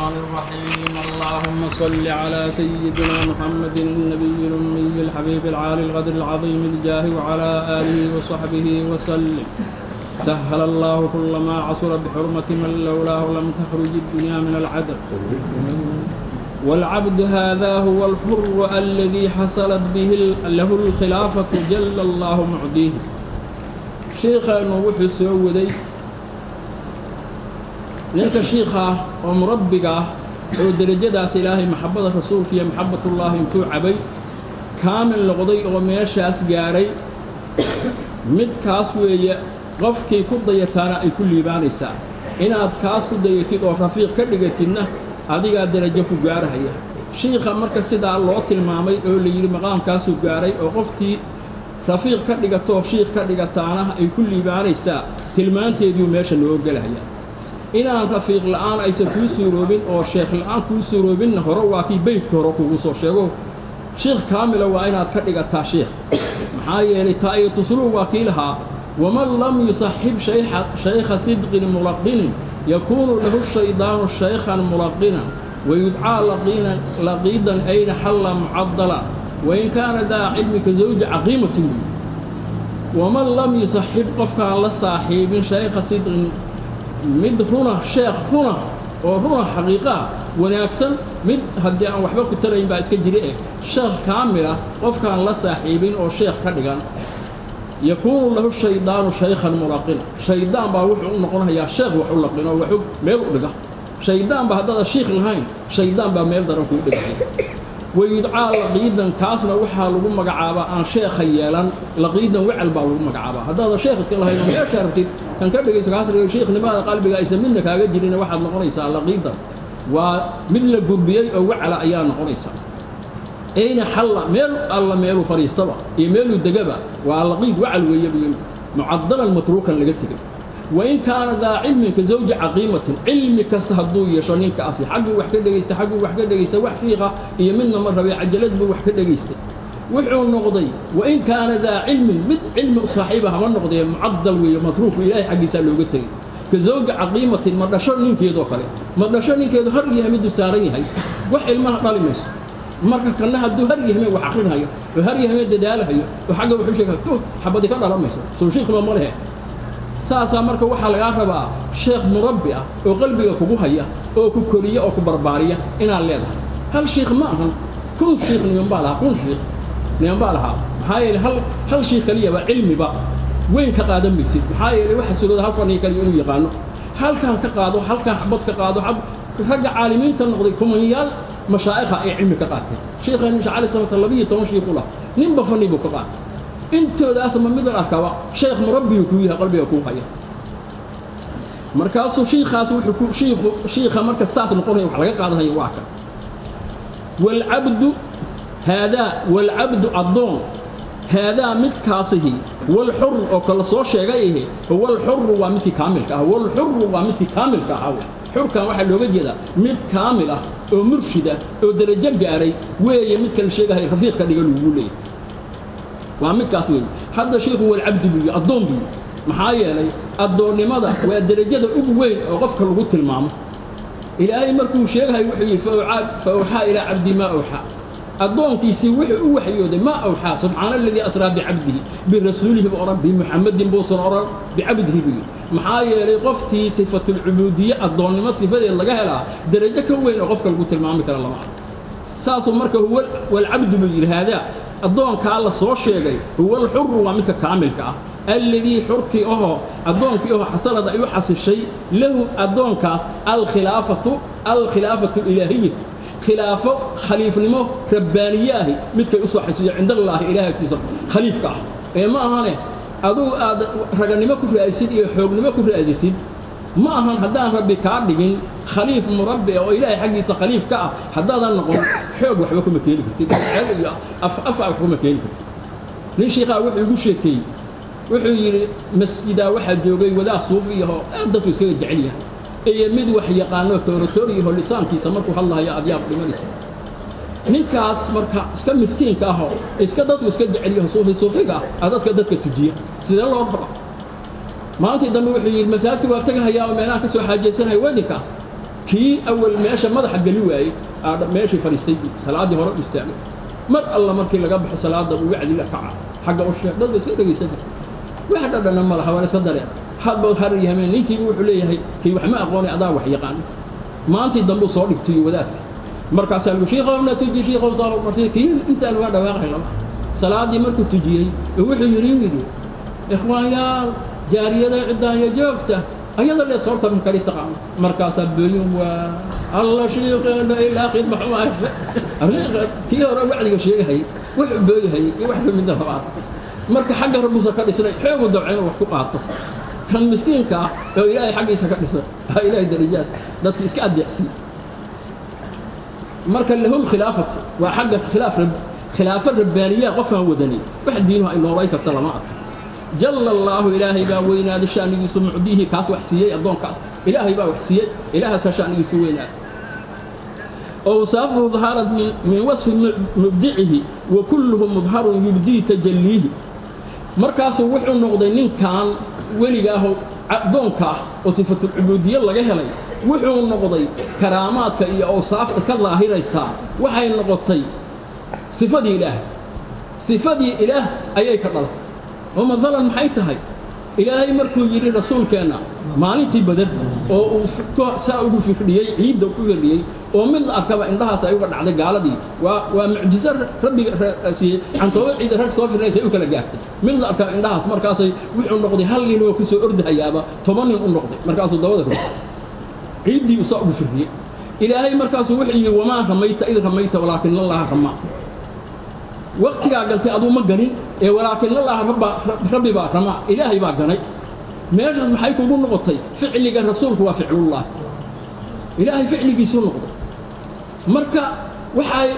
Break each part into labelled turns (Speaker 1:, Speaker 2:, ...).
Speaker 1: الرحمن الرحيم. اللهم صل على سيدنا محمد النبي الأمي الحبيب العالي القدر العظيم الجاه وعلى آله وصحبه وسلم. سهل الله كل ما عصر بحرمة من لولاه لم تخرج الدنيا من العدم. والعبد هذا هو الحر الذي حصلت به له الخلافة جل الله معديه. شيخنا wuxuu soo waday ninka shiikha ah oo murabbiga ah oo derajadaas ilaahay maxabbada rasuulka iyo maxabbatullaahi intuu cabay kaamil noqday oo meeshaas gaaray, midkaas weeye qofkii ku dayataana ay ku liibaanaysaa. Inaad kaas ku dayatid oo rafiiq ka dhigatidna adigaa derajo ku gaarahaya. Shiikha marka sidaa loo tilmaamay oo la yidhi maqaamkaasuu gaaray oo qoftii rafiiq ka dhigatoo shiikh ka dhigataana ay ku liibaanaysaa, tilmaanteediiu meesha noo gelahaya. Inaan rafiiq la'aan aysan kuu suuroobin oo sheekh la'aan kuu suuroobinna hore waa kii beydka hore kugu soo sheego. Shiikh kaamila waa inaad ka dhigataa shiikh, maxaa yeelay taa'iyatusuluu waa kii lahaa waman lam yusaxib shaykha sidqin mulaqinin yakuunu lahu shaydaanu shaykhan mulaqinan wayudcaa laqiidan ayna xalla mucadala wain kaana daa cilmi ka zawji caqiimatin. Waman lam yusaxib qofkaan la saaxiibin shaykha sidqin mid runa, sheekh runa oo runa xaqiiqaah wanaagsan, mid haddii aan waxba ku tarayn baa iska jiri eh, sheekh kaamila qofkaan la saaxiibin oo sheekh ka dhigan, yakuunu lahu shaydaanu shaykhan mulaqina. Shaydaan baa wuxuu u noqonayaa sheekh wax u laqin oo waxu meel u dhiga. Shaydaan ba haddaada shiikh lahayn, shaydaan baa meel daran kuu dhigaya. Wayudcaa laqiidan, kaasna waxaa lagu magacaabaa aan sheekha yeelan laqiidan wacal baa lagu magacaabaa. Haddaada sheekh iska lahayn oo meesha rabtid kan ka dhigayso kaas dhigayo, shiikhnimada qalbiga aysan midna kaaga jirin, waxaad noqonaysaa laqiidan, waa mid la gurbiyey oo wacala ayaa noqonaysaa. Ayna xalla meel alla meeluu fadhiistaba iyo meeluu degaba waa laqiid wacal weeye, mucadalan matruukan laga tegay. Wain kaana daa cilmin ka zawji caqiimatin, cilmi kasta hadduu yeesho ninkaasi, xagguu wax ka dhegaysta, xagguu wax ka dhegaysta, wax shiikha iyo midna ma rabay, cajalad buu wax ka dhegaystay, wuxuu noqday wain kaana daa cilmin mid cilmi u saaxiiba hama noqdee, mucadal weeye matruuku, ilaahay xaggiisaa looga tegey. Ka zawji caqiimatin, ma dhasho ninkeedoo kale, ma dhasho ninkeedu har yahay miduu saaran yahay, wax ilmaha dhali mayso. Marka kanna hadduu har yahme wax akrinhayo oo har yahme dadaalahayo oo xagga wuxuu sheegay xabadi ka dhalan mayso, soo shiikhma ma lehe. Saasaa marka waxaa lagaa rabaa sheekh murabbi ah oo qalbiga kugu haya oo ku koriya oo ku barbaariya inaad leedahay. Hal shiikh ma ahan, 1000 shiikh niman baa lahaa, 1000 shiikh niman baa lahaa. Maxaa yeelay hal shiikh keliyaba cilmiba weyn ka qaadan maysid, maxaa yeelay waxa surooda hal faniga kaliya inuu yaqaano, halkaan ka qaado, halkaan xabad ka qaado. Ragga caalimiinta noqday kumanyaal mashaa'ikha ay cilmi ka qaateen. Shiikheenu Sheekh Cali Samata 12 shiikh u lahaa, ninba fani buu ka qaatay. Intoodaas ma midan arkaba sheekh murabbiyuu kuu yahay, qalbiga kuu haya. Markaasuu shiikhaas wuxuu ku shiikhu shiikha marka saas noqonaya wax laga qaadanaya waa kan. Waalcabdu haadaa, waalcabdu addoon haadaa midkaasihi, walxur oo kala soo sheegay ihi, walxuru waa midkii kaamilka ah, walxuru waa midkii kaamilka ahaa. Xurkan waxaa looga jeedaa mid kaamil ah oo murshid ah oo derajo gaaray weeye, midka la sheegahay rafiiq ka dhiga lagugu leeyahay waa midkaas weeye. Hadda shiikhu walcabdu buu yihi, addoon buu yihi. Maxaa yeelay addoonnimada waa derajada ugu weyn oo qofka lagu tilmaamo. Ilaahay markuu sheegahay wuxuu yidhi fa awxaa ilaa cabdi maa awxaa, addoonkiisii wuxuu u waxyooday maa awxaa. Subxaana aladii asraa bicabdihi birasuulihi buu odhan, bimuxamadin buusan odhan, bicabdihi buu yidhi. Maxaa yeelay qoftii sifatulcubuudiye addoonnimo sifadeed laga helaa derajo ka weyn oo qofka lagu tilmaami kara lama arko. Saasuu marka huwa walcabdu buu yidhi haadaa addoonkaa la soo sheegay, huwa alxuru waa midka kaamilka ah, alladii xurkii ahoo addoonkii ahoo xasalad ay u xasishay lahu addoonkaas alkhilaafatu, alkhilaafatu ilaahiyatu, khilaafo khaliifnimo rabbaaniye ahi midkay u soo xasishay cindallaahi, ilahay agtiisa khaliifka ah. Ee ma ahane adugu aad raganimo ku raadisid iyo xoognimo ku raadisid, ma ahan. Haddaan rabbi kaa dhigin khaliif murabbi oo ilaahay xaggiisa khaliif ka ah, haddaadan noqon xoog waxba kuma keeni kartid, ceel iyo af afa wax kuma keeni kartid. Nin shiikhaa wuxuu igu sheekeeyey, wuxuu yidhi masjidaa waxaa joogay wadaad suufiyahoo aad dadku iskaga jecel yahay iyo mid wax yaqaano tooratooriyahoo lisaankiisa markuu hadlahayo aad yaab dhimanaysa. Ninkaas marka iska miskiinka ahoo iska dadku iska jecel yaho suufi suufiga ah aa dadka tujiya, sidee loo rabaa? Maalintii dambe wuxuu yidhi masaajidka waa tagahayaa oo meelahaan ka soo xaajaysanaya weddinkaas. Kii awal meesha madaxa geli waayey meeshii fadhiistay salaaddii hore u istaagay. Mar alla markii laga baxo salaadda uu wacdi la kaca xagga u sheeg dadba iska dhegaysada wax dhadhana ma laha waa iska dareen hadba har yahameen ninkiiba wuxuu leeyahay kii wax ma aqoonay adaa wax yaqaan. Maantii dambe soo dhigtay wadaadka markaasaa lagu shiikhowna tuji shiikhow saalo martii kii intaa laga dhawaaqay lama salaaddii markuu tujiyey wuxuu yidhi ikhwaanyaal jaariyada ciddaanya joogta ayada lees horta ma kali taqaano. Markaasaa booyin waa alla shiikheena ilaa khidma xumaashe kii hore wacdiga sheegahayay wuxuu booyahayay iyo wax kamidna labaad. Marka xagga rabbuusa ka dhisnay xoogu dabca inuu wax ku qaato kan miskiinka ah oo ilaahay xaggiisa ka dhisan ha ilaahay darajaas dadka iska adeecsiiy. Marka lahul khilaafatu waa xagga khilaaf khilaafo rabbaaniya qofaan wadani wax diinuhu ay noolay karta lama arko. Jalla allaahu ilaahay baa weynaaday shanigiisu mucdiihi kaas wax siiyey addoonkaas ilaahay baa wax siiyey ilaahaasaa shanigiisu weynaaday. Awsaafuhu daharat min wasfi mubdicihi wa kulluhu mudharun yubdii tajalliihi. Markaasuu wuxuu noqday ninkan weligaahoo addoonka ah oo sifatulcubuudiye laga helay wuxuu noqday karaamaadka iyo awsaafta ka daahiraysaa waxay noqotay sifadii ilaah. Sifadii ilaah ayay ka dhalatay. Oo maalan maxay tahay ilaahay markuu yidhi rasuulkeenna maalintii Badar oo uu saa ugu firdhiyey ciidda ku firdhiyey oo mid la arkaba indhahaas ay uga dhacday gaaladii waa mucjiso rabbiga siiyey cantooba ciidda rag soo firdhaysa u kala gaartay mid la arkaba indhahaas. Markaasay wuxuu noqday hal nin oo ku soo ordahayaaba 10 nin u noqday. Markaasuu dabada rogtay ciiddii uu saa ugu firdhiyey. Ilaahay markaasuu wuxuu yidhi wamaa ramayta id ramayta walaakina allaha ramaa. Waqtigaa gantay aduu ma ganin ee walaakin allaha rabbi baa ramaa ilaahay baa ganay. Meeshaas maxay kugu noqotay ficliga rasuulku waa ficlullah ilaahay ficligiisuu noqday. Marka waxay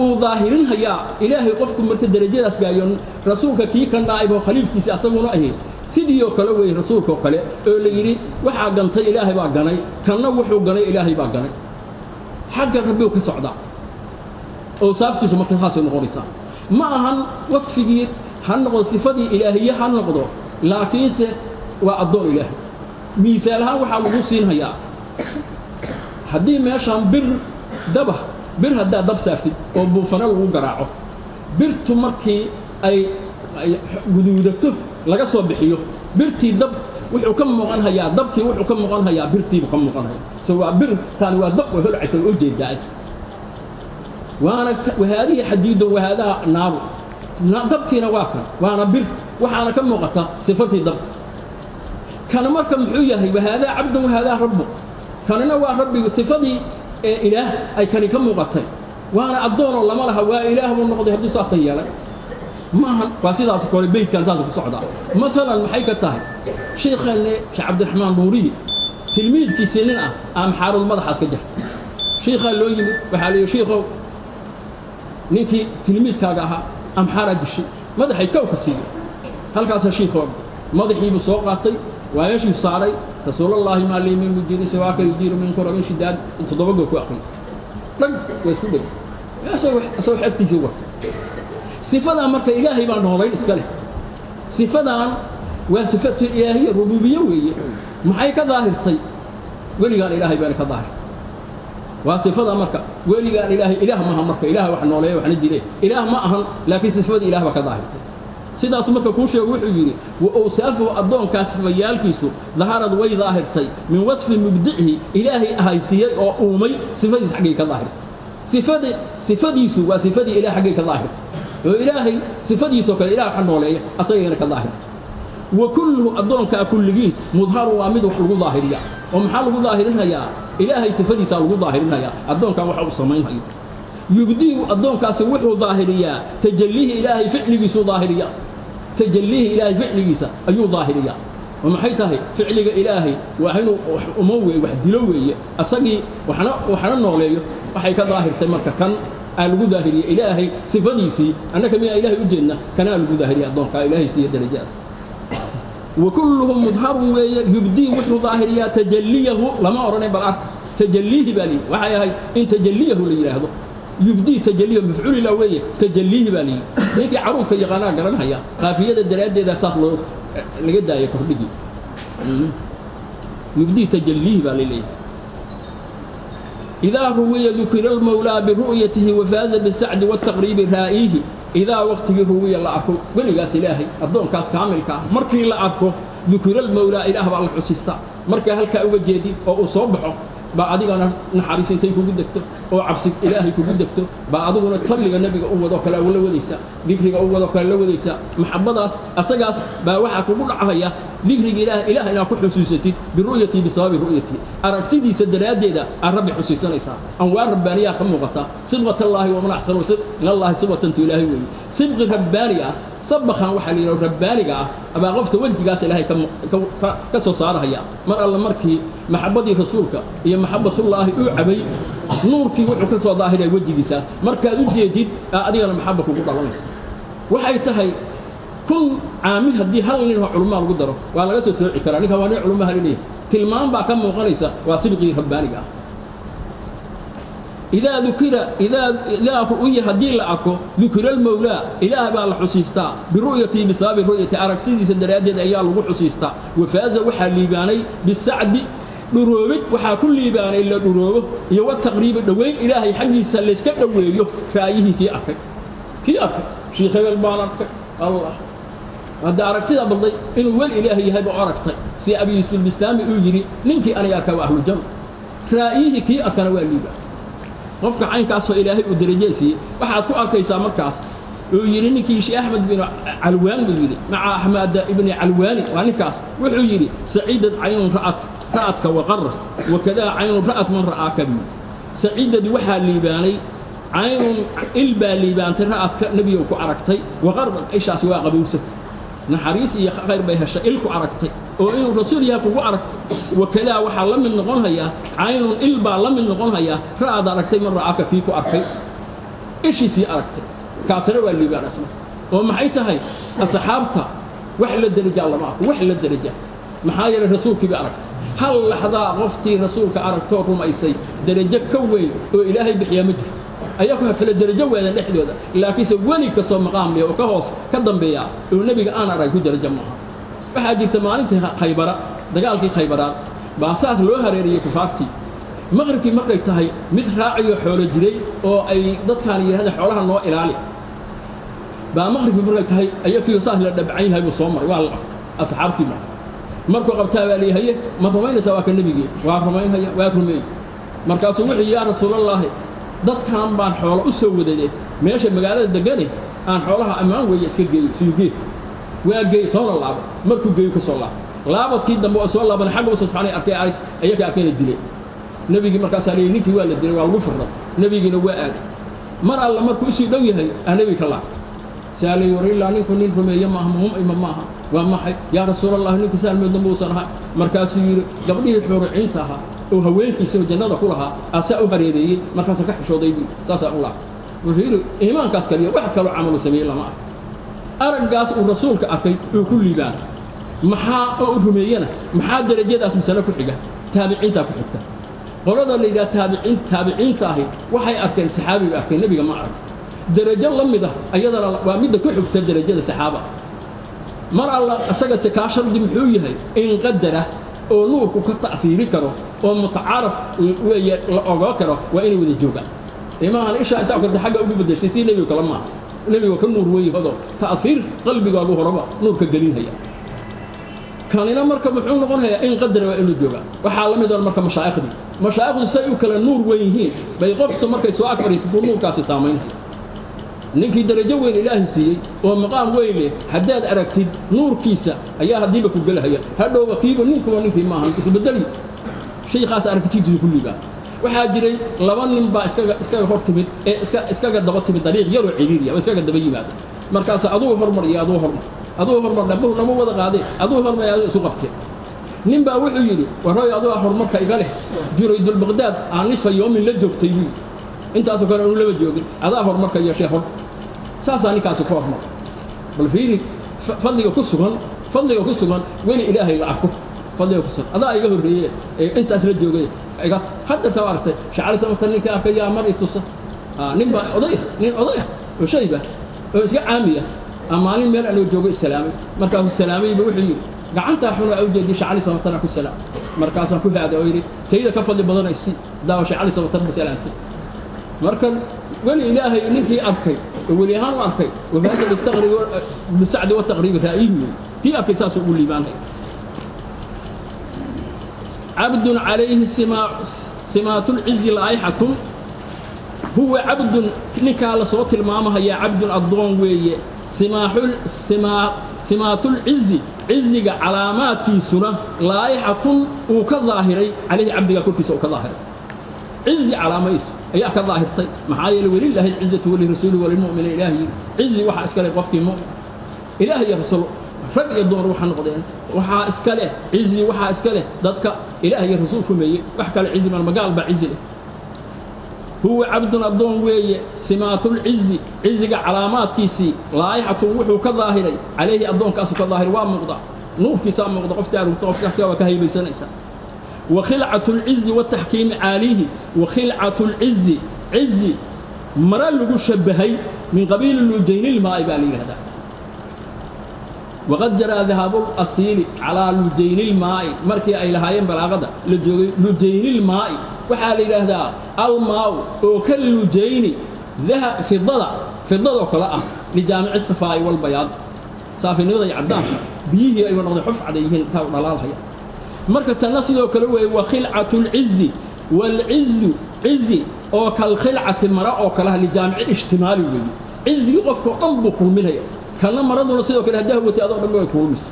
Speaker 1: uu daahirinhayaa ilaahay qofku marka darajadaas gaayo rasuulka kii ka naa'ib oo khaliifkiisii asaguna ahayd sidii oo kale weeye rasuulka oo kale oo la yidhi waxaa gantay ilaahay baa ganay kanna wuxuu ganay ilaahay baa ganay. Xagga rabbigu ka socdaa awsaaftiisu marka saasay noqonaysaa. Ma ahan wasfigii ha noqdo sifadii ilaahiye ha noqdo laakiinse waa addoon ilaahay. Miisaal ahaan waxaa lagu siinhayaa haddii meeshaan bir daba bir haddaad dab saartid oo buufano lagu garaaco birtu markii ay guduudato laga soo bixiyo birtii dab wuxuu ka muuqanhayaa dabkii wuxuu ka muuqanhayaa birtiibuu ka muuqanhayaa. So waa bir taani waa dab oo holcaysa oo jeedaa waana wahaadihi xadiidun wahaadaa naaru dabkiina waa kan waana bir waxaana ka muuqata sifatii dabka. Kana marka muxuu yahay wahaadaa cabdun wahaadaa rabbu kanina waa rabbigu sifadii ee ilaah ay kani ka muuqatay waana addoonoo lama laha waa ilaah buu noqday hadduu saatan yeelay maahan. Waa sidaas kole beydkan saas ku socdaa. Masalan maxay ka tahay sheekheenne Sheekh Cabdiraxmaan Nuuriye tilmiidkiisii nin ah amxaaradu madaxaas ka jartay. Sheekhaa loo yimid waxaa la yidhi shiikhow ninkii tilmiidkaaga ahaa amxaaraa dishay madaxay kow ka siiyey. Halkaasaa shiikhoo madaxiibuu soo qaatay waa meeshii saaray rasuulullaahi maa lii min mujirin siwaaka yujiiru min kurabin shidaad 7 goor ku akhriyay dhag waa isku dheg isagoo xegtiisii wata. Sifadan marka ilaahay baa noolayn iska leh. Sifadan waa sifatu ilaahiya rubuubiye weeye. Maxay ka daahirtay weligaan ilaahay baana ka daahirtay. Waa sifada marka weligaan ilaahay ilaah maaha marka ilaah wax nooleeya waxna jire ilaah ma ahan laakiin sifada ilaah baa ka daahirtay. Sidaas marka kuu sheego wuxuu yidhi wa awsaafuhu addoonkaas sifayaalkiisu daharad way daahirtay min wasfi mubdicihi ilaahay ahaysiiyey oo uumay sifadiis xaggay ka daahirtay. Sifadiisu waa sifadii ilaah xaggay ka daahirtay oo ilaahay sifadiisoo kale ilaah waxa nooleeya asagayna ka daahirtay. Wa kulluhu addoonkaa kulligiis mudharun waa mid wax lagu daahiriya oo maxaa lagu daahirinhayaa ilaahay sifadiisaa lagu daahirinhayaa addoonkan waxa uu samaynhayo. Yubdiihu addoonkaasi wuxuu daahiriyaa tajallihi ilaahay ficligiisuu daahiriyaa tajallihi ilaahay ficligiisa ayuu daahiriyaa. Oo maxay tahay ficliga ilaahay waa inuu wax umo weeye wax dilo weeye asagii waxna nooleeyo. Waxay ka daahirtay marka kan aa lagu daahiriyey ilaahay sifadiisii annaka miyaa ilaahay u jeedna kanaa lagu daahiriyay addoonkaa ilaahay siiya darajaas. Wa kulluhum mudharun weeye yubdii wuxuu daahiriyaa tajalliyahu lama odhanay bal arka tajalliihi baa layidhi waxay ahayd in tajalliyahu la yidhaahdo yubdii tajalliyahu mafcuulila weeye tajalliihi baa layidhi. Ninkii caruudka yaqaanaa garanhaya qaafiyada daraaddeeda saas loo laga daayay kordhigii yubdii tajalliihi baa laleeyahay. Idaa ruwiya dukira almawlaa biru'yatihi wafaaza bisacdi wataqriibi raa'iihi. Idaa waqtigii ruwiya la arko weligaas ilaahay addoonkaas kaamilka ah markii la arko dukira almawlaa ilaah baa la xusiistaa. Markaa halkaa uga jeedid oo uu soo baxo baa adigana naxariis intay kugu degto oo cabsi ilaahay kugu degto baa adiguna talliga nebiga u wadoo kale la wadaysaa, dikriga u wadoo kale la wadaysaa. Maxabadaas asagaas baa waxaa kugu dhacaya dikriga ilaah, ilaah inaad ku xusuusatid biru'yatii bisababi ru'yatihi, aragtidiisa daraaddeeda aad rabbi xusiisanaysaa. Anwaar rabbaaniyaa ka muuqata, sibqatallaahi waman axsanu minallaahi sibqatantu ilaahay weeye. Sibqi rabbaani ah, sabakhan waxaa la yidhaha rabbaaniga ah baa qofta wejigaas ilaahay ka soo saarahaya. Mar alla markii maxabbadii rasuulka iyo maxabbatullaahi uu cabay, nuurkii wuxuu ka soo daahiraya wejigiisaas. Markaad u jeedid adigana maxabba kugu dhalanaysa. Waxay tahay kun caami haddii hal nin oo culummaa lagu daro waa laga soo sooci karaa, ninkan waa nin culummaha laleeyahay, tilmaam baa ka muuqanaysa, waa sibqii rabbaaniga ah. Idaa dukira idaa ru'ya haddii la arko dukira almawlaa ilaah baa la xusiistaa biru'yatii bisababi ru'yati, aragtidiisa daraaddeed ayaa lagu xusiistaa. Wafaaza waxaa liibaanay bisacdi dhuroobid, waxaa ku liibaanay la dhuroobo iyo wataqriibi dhoweyn ilaahay xaggiisa layska dhoweeyo raayihii kii arkay, kii arkay shiikh hebel baan arkay. Allah hadda aragtida balday inuu wel ilaahay yahay baa aragtay, si Abi Yuusuf albistaami uu yidhi ninkii aniga arkaa waa ahlujanna, raa'yihii kii arkana waa liibaan. Qofka caynkaasoo ilaahay uu daraje siiyey waxaad ku arkaysaa markaas uu yidhi ninkii Sheekh Axmed bin Calwaan buu yidhi maca Axmed ibni Calwaani, waa ninkaas wuxuu yidhi saciidad caynun ra'at ra'atka waqarrat wakadaa caynun ra'at man ra'aaka buu. Saciidad waxaa liibaanay caynun il baa liibaantay ra'adka nebigow ku aragtay, waqarrat ishaasi waa qabowsatay, naxariis iyo khayr bay heshay il ku aragtay oo inuu rasuul yahay kugu aragtay. Wakadaa waxaa la mid noqon hayaa caynun il baa la mid noqon hayaa ra'ad aragtay man ra'aaka kii ku arkay, ishiisii aragtay, kaasina waa liibaan asna. Oo maxay tahay asxaabta wax la derajaa lama arko, wax la derajaa, maxaa yeelay rasuulkii bay aragtay. Hal laxdaa qoftii rasuulka aragtoo rumaysay derajo ka weyn oo ilaahay bixiyaa ma jirto. Ayaku ha kala derajo weedan dhexdooda, laakiinse weli kastoo maqaam leh oo ka hoos ka dambeeya oo nebiga aan arag ku derajo maaha. Waxaa jirta maalintii Khaybara, dagaalkii Khaybaraad baa saas loo hareeriyey kufaartii. Maqribkii markay tahay mid raaciyo xoolo jiray oo ay dadkaan yidhahdeen xoolaha noo ilaali baa maqribkii markay tahay ayakiyo saas la dhabcan yahay buu soo maray, waa la qabtay asxaabtii. Ma markuu qabtaa baa leeyahay haye ma rumaynaysaa waa ka nebigii, waa rumaynhaya, waa rumeey. Markaasuu wuxuu yaa rasuulallaahi dadkan baan xoolo u soo wadade meesha magaalada degane aan xoolaha ammaan weeye iska geeyo, suyugee waa geey soona laaba. Markuu geeyo ka soo laabtay laabadkii dambe oo soo laaban xagga usoo soconay arkay ayaka arkayna dilay nebigii. Markaasaa leeyahy ninkii waa la dilay, waa lagu firray, nebigiina waa aaday. Mar alla markuu usii dhow yahay aa nebiga ka laabtay, saa leeyi war illaa ninku nin rumeeye maaha, mu'mima maaha, waa maxay yaa rasuulallahi ninka saalmoodna muusan ahay. Markaasuu yidhi gabdhihii xuuriciinta ahaa oo haweenkiisa oo jannada ku lahaa asaa u hareereeyey, markaasa ka xishooday buu saasaa u laabtay. Wuxuu yidhi iimaankaas kaliya wax kaloo camalu sameeyey lama arko. Araggaas uu rasuulka arkay uu ku liibaan maxaa oo u rumeeyena, maxaa derajadaas masale ku xiga taabiciintaa ku xigta. Qolada la yidhaha taabiciin, taabiciinta ahi waxay arkeen saxaabiga arkeen, nebiga ma arag. Derajo la mid ah ayadana waa midda ku xigta derajada saxaaba. Mar alla isagase kaa shardi muxuu yahay in qadara oo nuurku ka ta'fiiri karo oo mutacaaraf weeye la ogoo karo, waa inay wada joogaan. Imahan ishaa intaa korta xagga ugu beddeshay si nebiga kale maaha, nebiga ka nuur weyn yahodo ta'fiir qalbigaagu horaba nuurka gelinhaya. Kanina marka muxuu noqonayaa in qadara waa inuu joogaa. Waxaa la mid ah marka mashaaikhdii, mashaa'ikhdu say u kala nuur weyn yihiin bay qoftu markay soo ag fadhiisato nuurkaasi saamaynhaya. Ninkii darajo weyn ilaahay siiyey oo maqaam weyn leh haddaad aragtid nuurkiisa ayaa haddiiba ku gelahaya, hadhowba kiiba ninkuba ninkii maahan isbedeli, shaykhaas aragtidiisu ku liibaa. Waxaa jiray laba nin baa iskaga hor timid ee iskaga daba timid dariiq yaroo ciriiriya oo iskaga daba yimaada. Markaas aduu hormar iyo aduu hormar, aduu hormar dhabuhu nama wada qaadee, aduu hormar aduu isu qabteen. Nin baa wuxuu yidhi warooy aduu horumarka iga leh, juraydulbaqdaad aan nisfa yoomin la joogtay buu yidhi, intaasoo kale aanu lama joogin, adaa horumarka yeeshee hor. Saasaa ninkaasi ka hormar. Bal fiiri fadliga ku sugan, fadliga ku sugan weli ilaahay la arko, fadliga ku sugan adaa iga horreeye ee intaas la joogay iga haddarta waa aragtay shacali samata ninka arkay yaa mar i tusa. Nin baa oday, nin oday oo shayba oo iska caamiya Maalin meel anoo joogo islaamay, markaasuu salaamayba wuxuu yidhi gacantaa xunoo awjeedii Sheekh Cali Samatarna ku salaam. Markaasaan ku haaday oo yidhi tayda ka fadli badanaysi daawa Sheekh Cali Samatar ba salaamtay. Marka weli Ilaahay ninkii arkay oo weli ahaan u arkay wafaasa bitaqriib bisacdi wataqriibi ra'yihi kii arkay saasuu ugu liibaanhay. Cabdun calayhi simaatulcizi laayxatun, huwa cabdun ninkaa la soo tilmaamahayaa cabdun addoon weeye. Simaatulcizi ciziga calaamaadkiisuna laayxatun uu ka daahiray calayhi cabdigaa korkiisa uu ka daahiray. Cizi calaamaysu ayaa ka daahirtay, maxaa yeelay welilaahi alcizatu walirasuuli walilmu'miniin. Ilaah yidhi cizi waxaa iska leh qofkii mu'min, Ilaah iyo rasuul, rag iyo dumar waxa noqdeen waxaa iska leh cizi, waxaa iska leh dadka Ilaah iyo rasuul rumeeyey. Wax kale cizi mal magaal baa cizi leh. Huwa cabdun addoon weeye simaatulcizi ciziga calaamaadkiisii laayxatun wuxuu ka daahiray calayhi addoonkaasu ka daahiray. Waa muuqda nuurkiisaa muuqda, qoftii arugta qofka waa ka haybaysanaysaa. Wa khilcatu lcizi wataxkiimi caalihi, wa khilcatu lcizi cizi mara lagu shabahay min qabiili lujaynilmaa'i baa la yidhahdaa. Waqad jaraa dahaabulasiili calaa lujaynilmaa'i, markii ay lahaayeen balaaqada la joogay lujaynilmaa'i waxaa la yidhaahdaa almaau oo ka lujayni fidada, fidadoo kale ah lijaamici safaa'i walbayaad, saafinimada iyo caddaanka biyihii ayuu noqday xuf caday yihiin intaa u dhalaalhaya. Marka tanna sidoo kale weeye wa khilcatu lcizi waalcizu cizi oo kalkhilcati mara oo kaleha lijaamici ijtimaali weeye. Cizigii qofkao dhan buu kulminaya, kana maraduna sidoo kale haddaa watay adoo dhan way kulmisa.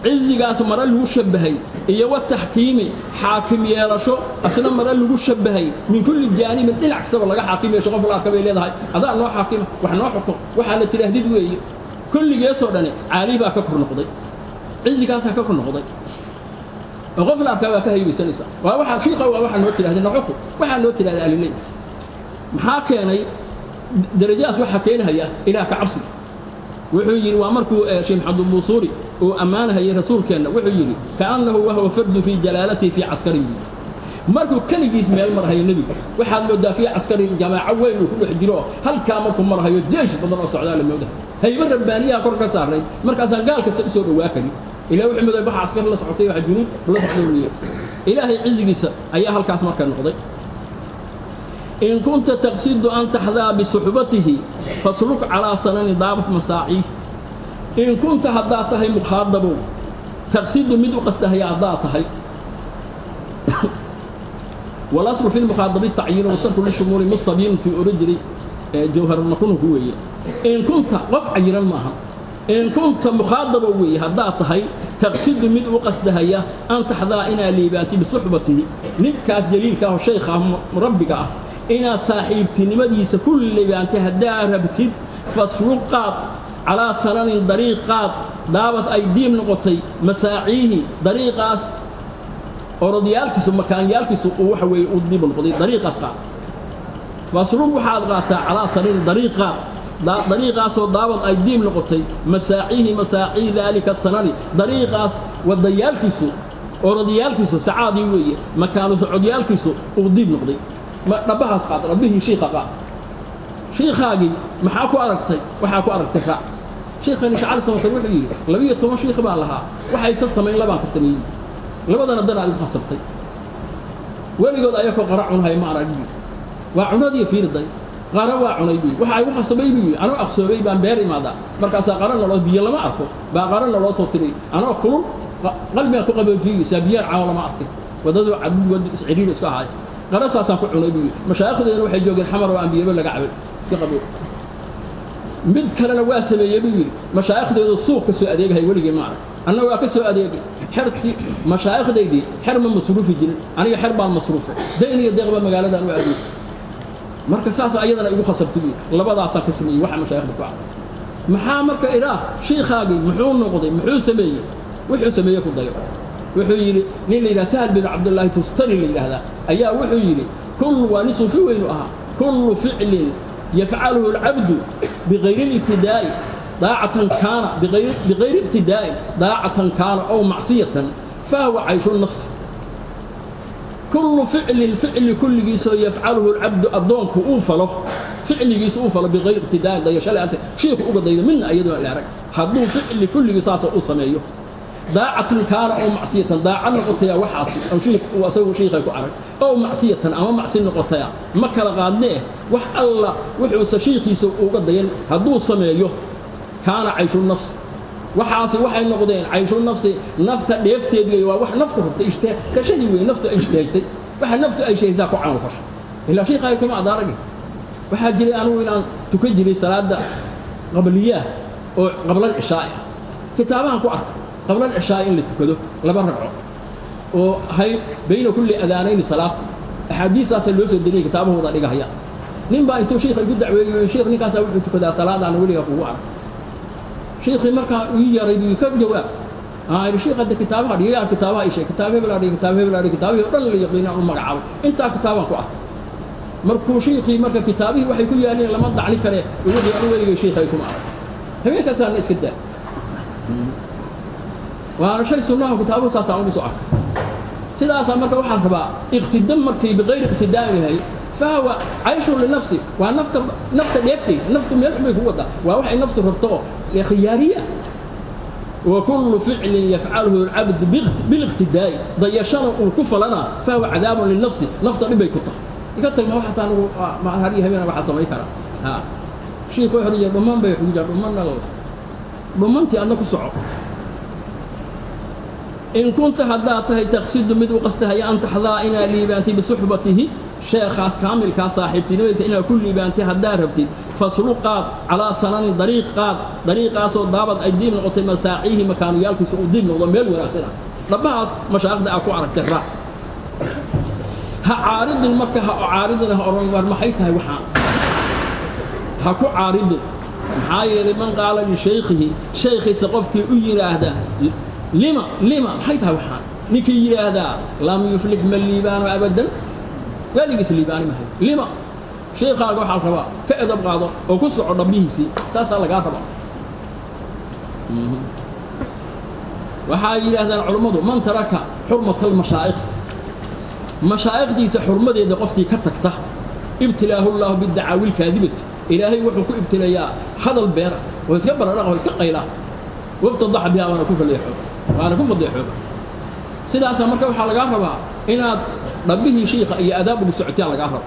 Speaker 1: Cizigaas mara lagu shabahay iyo wataxkiimi xaakim yeelasho asna mara lagu shabahay min kulli jaanibin dhinac kastaba laga xaakim yeesho. Qof la arka bay leedahay adaa noo xaakima wax noo xukum waxaa la tidhaahdid weeye. Kulligeesoo dhani caali baa ka kor noqday, cizigaasaa ka kor noqday oo qof la arkaa waa ka haybaysanaysaa. Waa waxaa shiikha waa waxaa noo tidhahday noxukum waxaa noo tidhahday aliley. Maxaa keenay darajadaas? Waxaa keenahaya Ilaah ka cabsiga. Wuxuu yidhi waa markuu Sheekh Maxamed Buusuuri uu ammaanahayay rasuulkeenna, wuxuu yidhi kaannahu wahuwa fardu fii jalaalatihi fii caskarin. Markuu keligiis meel marhayo nebigu waxaad moodaa fii caskarin jamaaco weyn uu ku dhex jiro, halkaa markuu marhayo jeesh badan oo socdaa la moodahay, hayba rabbaaniyaha kor ka saarnayd. Markaasaan gaal kasta usoo dhowaa karin, ilaa wuxuu mooday baxa askar la socotay waxa junuud la socday weeye. Ilaahay cizigiisa ayaa halkaas marka noqday. In kunta taqsidu an taxdaa bisuxbatihi fasluk calaa sanani daabat masaaciih. In kunta haddaad tahay mukhaadabow taqsidu mid u qasdahaya haddaad tahay, walaslu fi lmukhaadabi tacyiinu watarku lishumuuli mustabiintuu ohan jiray jawharmakununku weeye. In kunta qof cayiran maaha, in kunta mukhaadabo weeye haddaad tahay taqsidu mid u qasdahaya an taxdaa inaad liibaantay bisuxbatihi ninkaas jaliilka ah oo shaykha ah murabbiga ah inaad saaxiibtinimadiisa ku liibaantay haddaa rabtid, fasluq qaad calaa sananin dariiq qaad daabad ay diib noqotay masaaciihi dariiqaas orodyaalkiisu makaanyaalkiisu uu waxa weeye uu diib noqday dariiqaas qaad. Fasluq waxaad qaataa calaa sananin dariiq qaad dariiqaasoo daabad ay diib noqotay masaaciihi masaacii daalika sanani dariiqaas wadayaalkiisu orodyaalkiisu sacaadii weeye makaanu socodyaalkiisu uu diib noqday. Dhabbahaas qaad, dhabbihii shiikha qaad. Shiikhaagii maxaa ku aragtay? Waxaa ku aragtay raac. Shiikhani Sheekh Cali Samatar wuxuu yidhi 12 shiikh baan lahaa, waxaysa samayn labaan ka sameeyey, labadana danaa igu khasabtay. Weligood ayakoo qara cunhay ma arag buu, waa cunadii fiirday qara waa cunay buu, waxa igu khasabay buu yidhi anoo aqsoobay baan beer imaadaa, markaasaa qara naloo biyo lama arko baa qara naloo soo tiray anoo kulul qalbigaan ku qaboojiyey saa biyaan caawo lama arkin, waddadu cadud wad isciriir iska ahaay qara saasaan ku cunay buu yidhi. Mashaayikhdeena waxay joogeen xamar oo aan biyaba laga cabay iska qaboo. Mid kalena waa sameeyey buu yidhi mashaayikhdeedu suuq ka soo adeegahay weligii ma arag, anna waa ka soo adeegay xertii mashaayikhdaydii xer ma masruufi jirin, aniga xer baan masruufay, dayn iyo deeq baa magaaladan u adeegay. Marka saas ayadana igu khasabtay buu yidhi, labadaasaan ka sameeyey waxa mashaayikhda ku cad. Maxaa marka idhaa shiikhaagii muxuu noqday, muxuu sameeyey? Wuxuu sameeyey ku dayo. Wuxuu yidhi nin la yidhaha Sahal bin Cabdullaahi Tustari la yidhaahdaa ayaa wuxuu yidhi kullu waa nin suufi weynu ahaa, kullu ficlin yafcaluhu alcabdu bigayri libtidaa'i daacatan kaana bigayri ibtidaa'in daacatan kaana ow macsiyatan fahuwa cayshu nafsi. Kullu ficlin ficli kulligiisoo yafcaluhu alcabdu addoonku uu falo ficligiisa uu falo biqayri iqtidaa'in dayasho la'aanta shiikhu uga daydo midna iyadoo la arag hadduu ficli kulligii saasoo u sameeyo daacatan kaana oo macsiyatan daaca noqotaya waxaasi aw shiikh uu asagu shiikhay ku arag ow macsiyatan ama macsi noqotaya ma kala qaadnee wax alla wuxuuse shiikhiisa uga dayan hadduu sameeyo kaana cayshu nafs waxaasi waxay noqdeen cayshu nafsi nafta dheefteed weeye waa wax naftu rabtay ishtaa kashadii weeye naftu ay ishtahaysay waxa naftu ay sheegaysaa ku camal fasha ilaa shiikhay kuma adaaragi waxaa jiray anigu inaan tukan jiray salaada qabliyaah oo qabla alcishaa kitaabahan ku arkay qabla alcishaa in la tukado laba ragco oo hay bayna kulli adaanayni salaatu axaadiistaasa loo soo deliyay kitaabahooda dhigahaya nin baa intuu shiikha igu dacweeyo shiikh ninkaasaa wuxuu tukadaa salaadaan weligaa kugu arag shiikhii markaa ii yaray buu ka jawaab aan shiikh hadda kitaabaha dhigayaa kitaabaha isheeg kitaab hebel adhig kitaab hebel adhig kitaabihii oo dhan la yaqiinaan u magacaabay intaa kitaabaan ku arkay markuu shiikhii marka kitaabihii waxay ku yaaleen lama dacni kare wuxuu anu weligay shiikhay kuma arag habeenkaasaana iska daa waana shay sunnaha kitaabuhu saasaan ugu soo arkay sidaasaa marka waxaan rabaa iqtida markay biqayri iqtidaa yahay fahuwa cayshun linafsi waa nafta nafta dheefteeda naftu meel xun bay ku wadaa waa waxay naftu rabto oo khiyaariye ah وكل فعل يفعله العبد بالاقتداء ضيشنا وكفلنا فهو عذاب للنفس نفط دبي كتا iga ma waxa anigu ma hari habeen waxa samay kara ha sheekhu wuxuu yiri dhuman bay xuja dhumanna dhumantii anna ku soco in kunta haddaa tahay taqsidu mid u qastahaya an taxdaa inaa liibaantay bisuxbatihi sheekhaas kaamilkaa saaxiibtinimadiisa inaa ku liibaantay haddaa rabtid faslu qaad calaa sanani dariiq qaad dariiqaasoo daabad ay diib noqotay masaaciihi makaanuyaalkiisa uu diib noqdo meel wanaagsan ah dhabbahaas mashaaikhda aa ku aragtay raac ha caaridin marka ha caaridin ha odhan war maxay tahay waxaan ha ku caaridin maxaa yeelay man qaala lishaykhihi shaykhiisa qofkii u yidhaahda lima lima maxay tahay waxaan ninkii yidhaahdaa lam yuflix ma liibaano abadan weligiis liibaani mahayo lima shaykhaaga waxaa la rabaa ka edab qaado oo ku soco dhabbihiisii saasaa lagaa rabaa waxaa yidhaahdaan culummadu man taraka xurmata almashaa'ikh mashaa'ikhdiisa xurmadeeda qofkii ka tagta ibtilaahu llaahu bidacaawi lkaadibati ilaahay wuxuu ku ibtilayaa hadal beera oo iska bararaqa oo iska qayla waftadaxa bihaa waana ku faleexooba waana ku fadeexooba sidaasaa marka waxaa lagaa rabaa inaad dhabbihii shiikha iyo adaab ugu socotaa lagaa rabo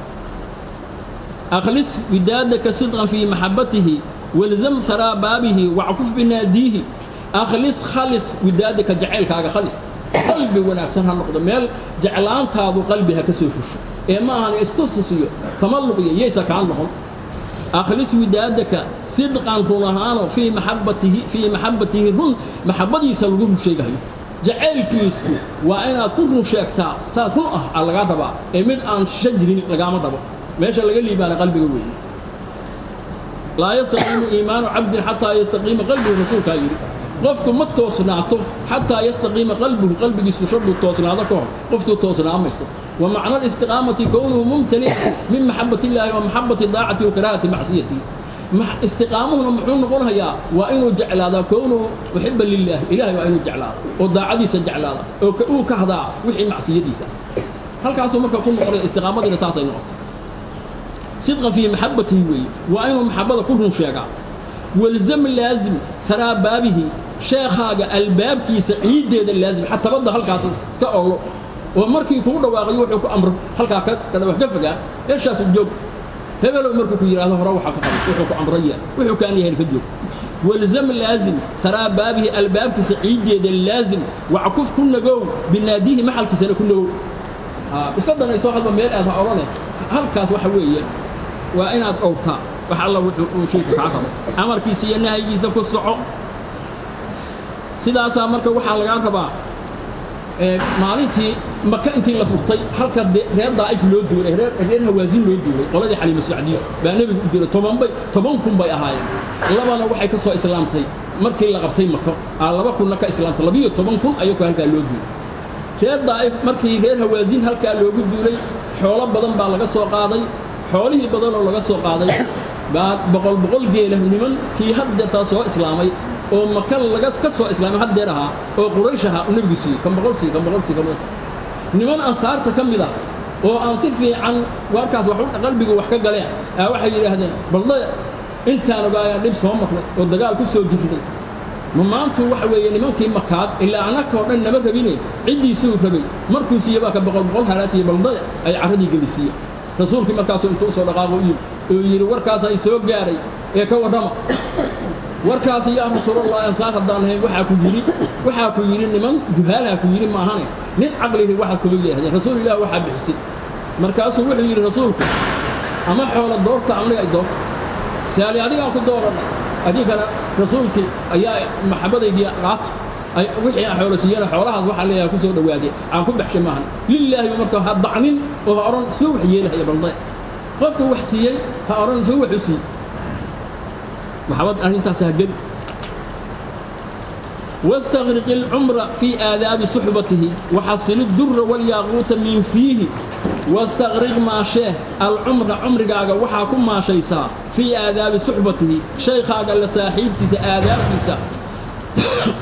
Speaker 1: akhlis widaadaka sidqan fii maxabbatihi walzam haraa baabihi wackuf binaadiihi akhlis khalis widaadaka jacaylkaaga khalis qalbi wanaagsan ha noqdo meel jeclaantaadu qalbi ha ka soo fusho ee ma ahan istusus iyo tamalluq iyo yaysa kaa noqon akhlis widaadaka sidqan run ahaano fii maxabbatihi fii maxabbatihi run maxabbadiisa lagu run sheegayo jacaylkiisku waa inaad ku run sheegtaa saas run ah aa lagaa rabaa ee mid aan shisho jirin lagaama rabo meesha laga liibaana qalbiga weeye laa yastaqiimu iimaanu cabdin xataa yastaqiima qalbuhu rasuulkaa yidhi qofku ma toosnaato xataa yastaqiima qalbuhu qalbigiisu shaduu toosnaado ka hor qoftuu toosnaamayso wa macna alistiqaamati kownuhu mumtali'an min maxabbati illaahi wa maxabbati daacati wa karaahati macsiyatihi istiqaamuhuna muxuu noqonayaa waa inuu jeclaadaa kownuhu muxiba lilaahi ilaahay waa inuu jeclaada oo daacadiisa jeclaada oo uu kahdaa wixii macsiyadiisa halkaasuu marka ku noqonaya istiqaamadiina saasay noqotay sidqan fii maxabbatihi weeye waa inuu maxabbada ku run sheegaa walzam laazim haraa baabihi sheekhaaga albaabkiisa ciiddeeda laazim xatabadda halkaas ka olo oo markii kugu dhawaaqayo wuxuu ku amro halkaa ka wax ka fogaa meeshaas joog hebelow markuu ku yidhaahdo hore waxaa ka qabay wuxuu ku amraya wuxuu kaan yahay ka joog walzam laazim haraa baabihi albaabkiisa ciiddeeda laazim wackuf ku nagow binaadihi maxalkiisana ku nagow iska danayso hadba meel aad ha odhane halkaas waxa weeye waa inaad owrtaa wax alla wuxuu uu sheeka kaa rabo amarkiisa iyo nahyigiisa ku soco sidaasaa marka waxaa lagaa rabaa maalintii maka intii la furtay halka reer daa'if loo duulay reer hawaasin loo duulay qoladii xaliima sacdiyo baa nebigu u diray 10,000 bay ahaayeen labana waxay ka soo islaamtay markii la qabtay maka 2,000 ka islaamtay 12,000 ayuu halkaa loo duulay reer daa'if markii reer hawaasin halkaa loogu duulay xoolo badan baa laga soo qaaday xoolihii badan oo laga soo qaaday baa boqol geela nimankii haddeetaa soo islaamay oo maka laga ka soo islaamay haddeer ahaa oo quraysh ahaa uu nebigu siiyey kan boqol siiyey kan boqol siiyey kan boqol niman ansaarta ka mid ah Oo aan si fiican warkaas wax qalbiga wax ka galeen waxay yidhaahdeen balda intaan ogaayaan dhib soo marnay oo dagaal ku soo jirnay ma maantu waxa weeye nimankii makaad ilaa annaka oo dhan nama rabine ciddiisuu rabay markuu siiye baa ka boqol boqol halaasiiye baldaya ay carradii gelisiiye rasuulkii markaasuu intuu soo dhaqaaqo u yimi oo yidhi warkaas ay soo gaaray ee ka warrama warkaas yaa rasuulallah ansaar haddaan ahayn waxaa ku yidhi niman juhaalha ku yidhi maahane nin caqlihi waxaad kuma yidhahdeen rasuul ilaah waxaa bixisay markaasuu wuxuu yidhi rasuulku ama xoola doorta amniga ay doorta saali adigaa ku dooranay adinkana rasuulkii ayaa maxabadaydii qaata ay wixii aan xoolo siiyana xoolahaas waxaa leeyahay ku soo dhowaadee aan ku baxshay maahan lilaahi marka ha dacnin oo ha odhan soo wax yeelahaya balday qofka wax siiyey ha odhan soo wax u siiyey maxabad arrintaas ha geli واستغرق العمر في آداب صحبته وحصل الدر والياقوت من فيه واستغرق ما شاه العمر عمرك وحاكم ما شيسا في آداب صحبته شيخاك لصاحبتي آدابتي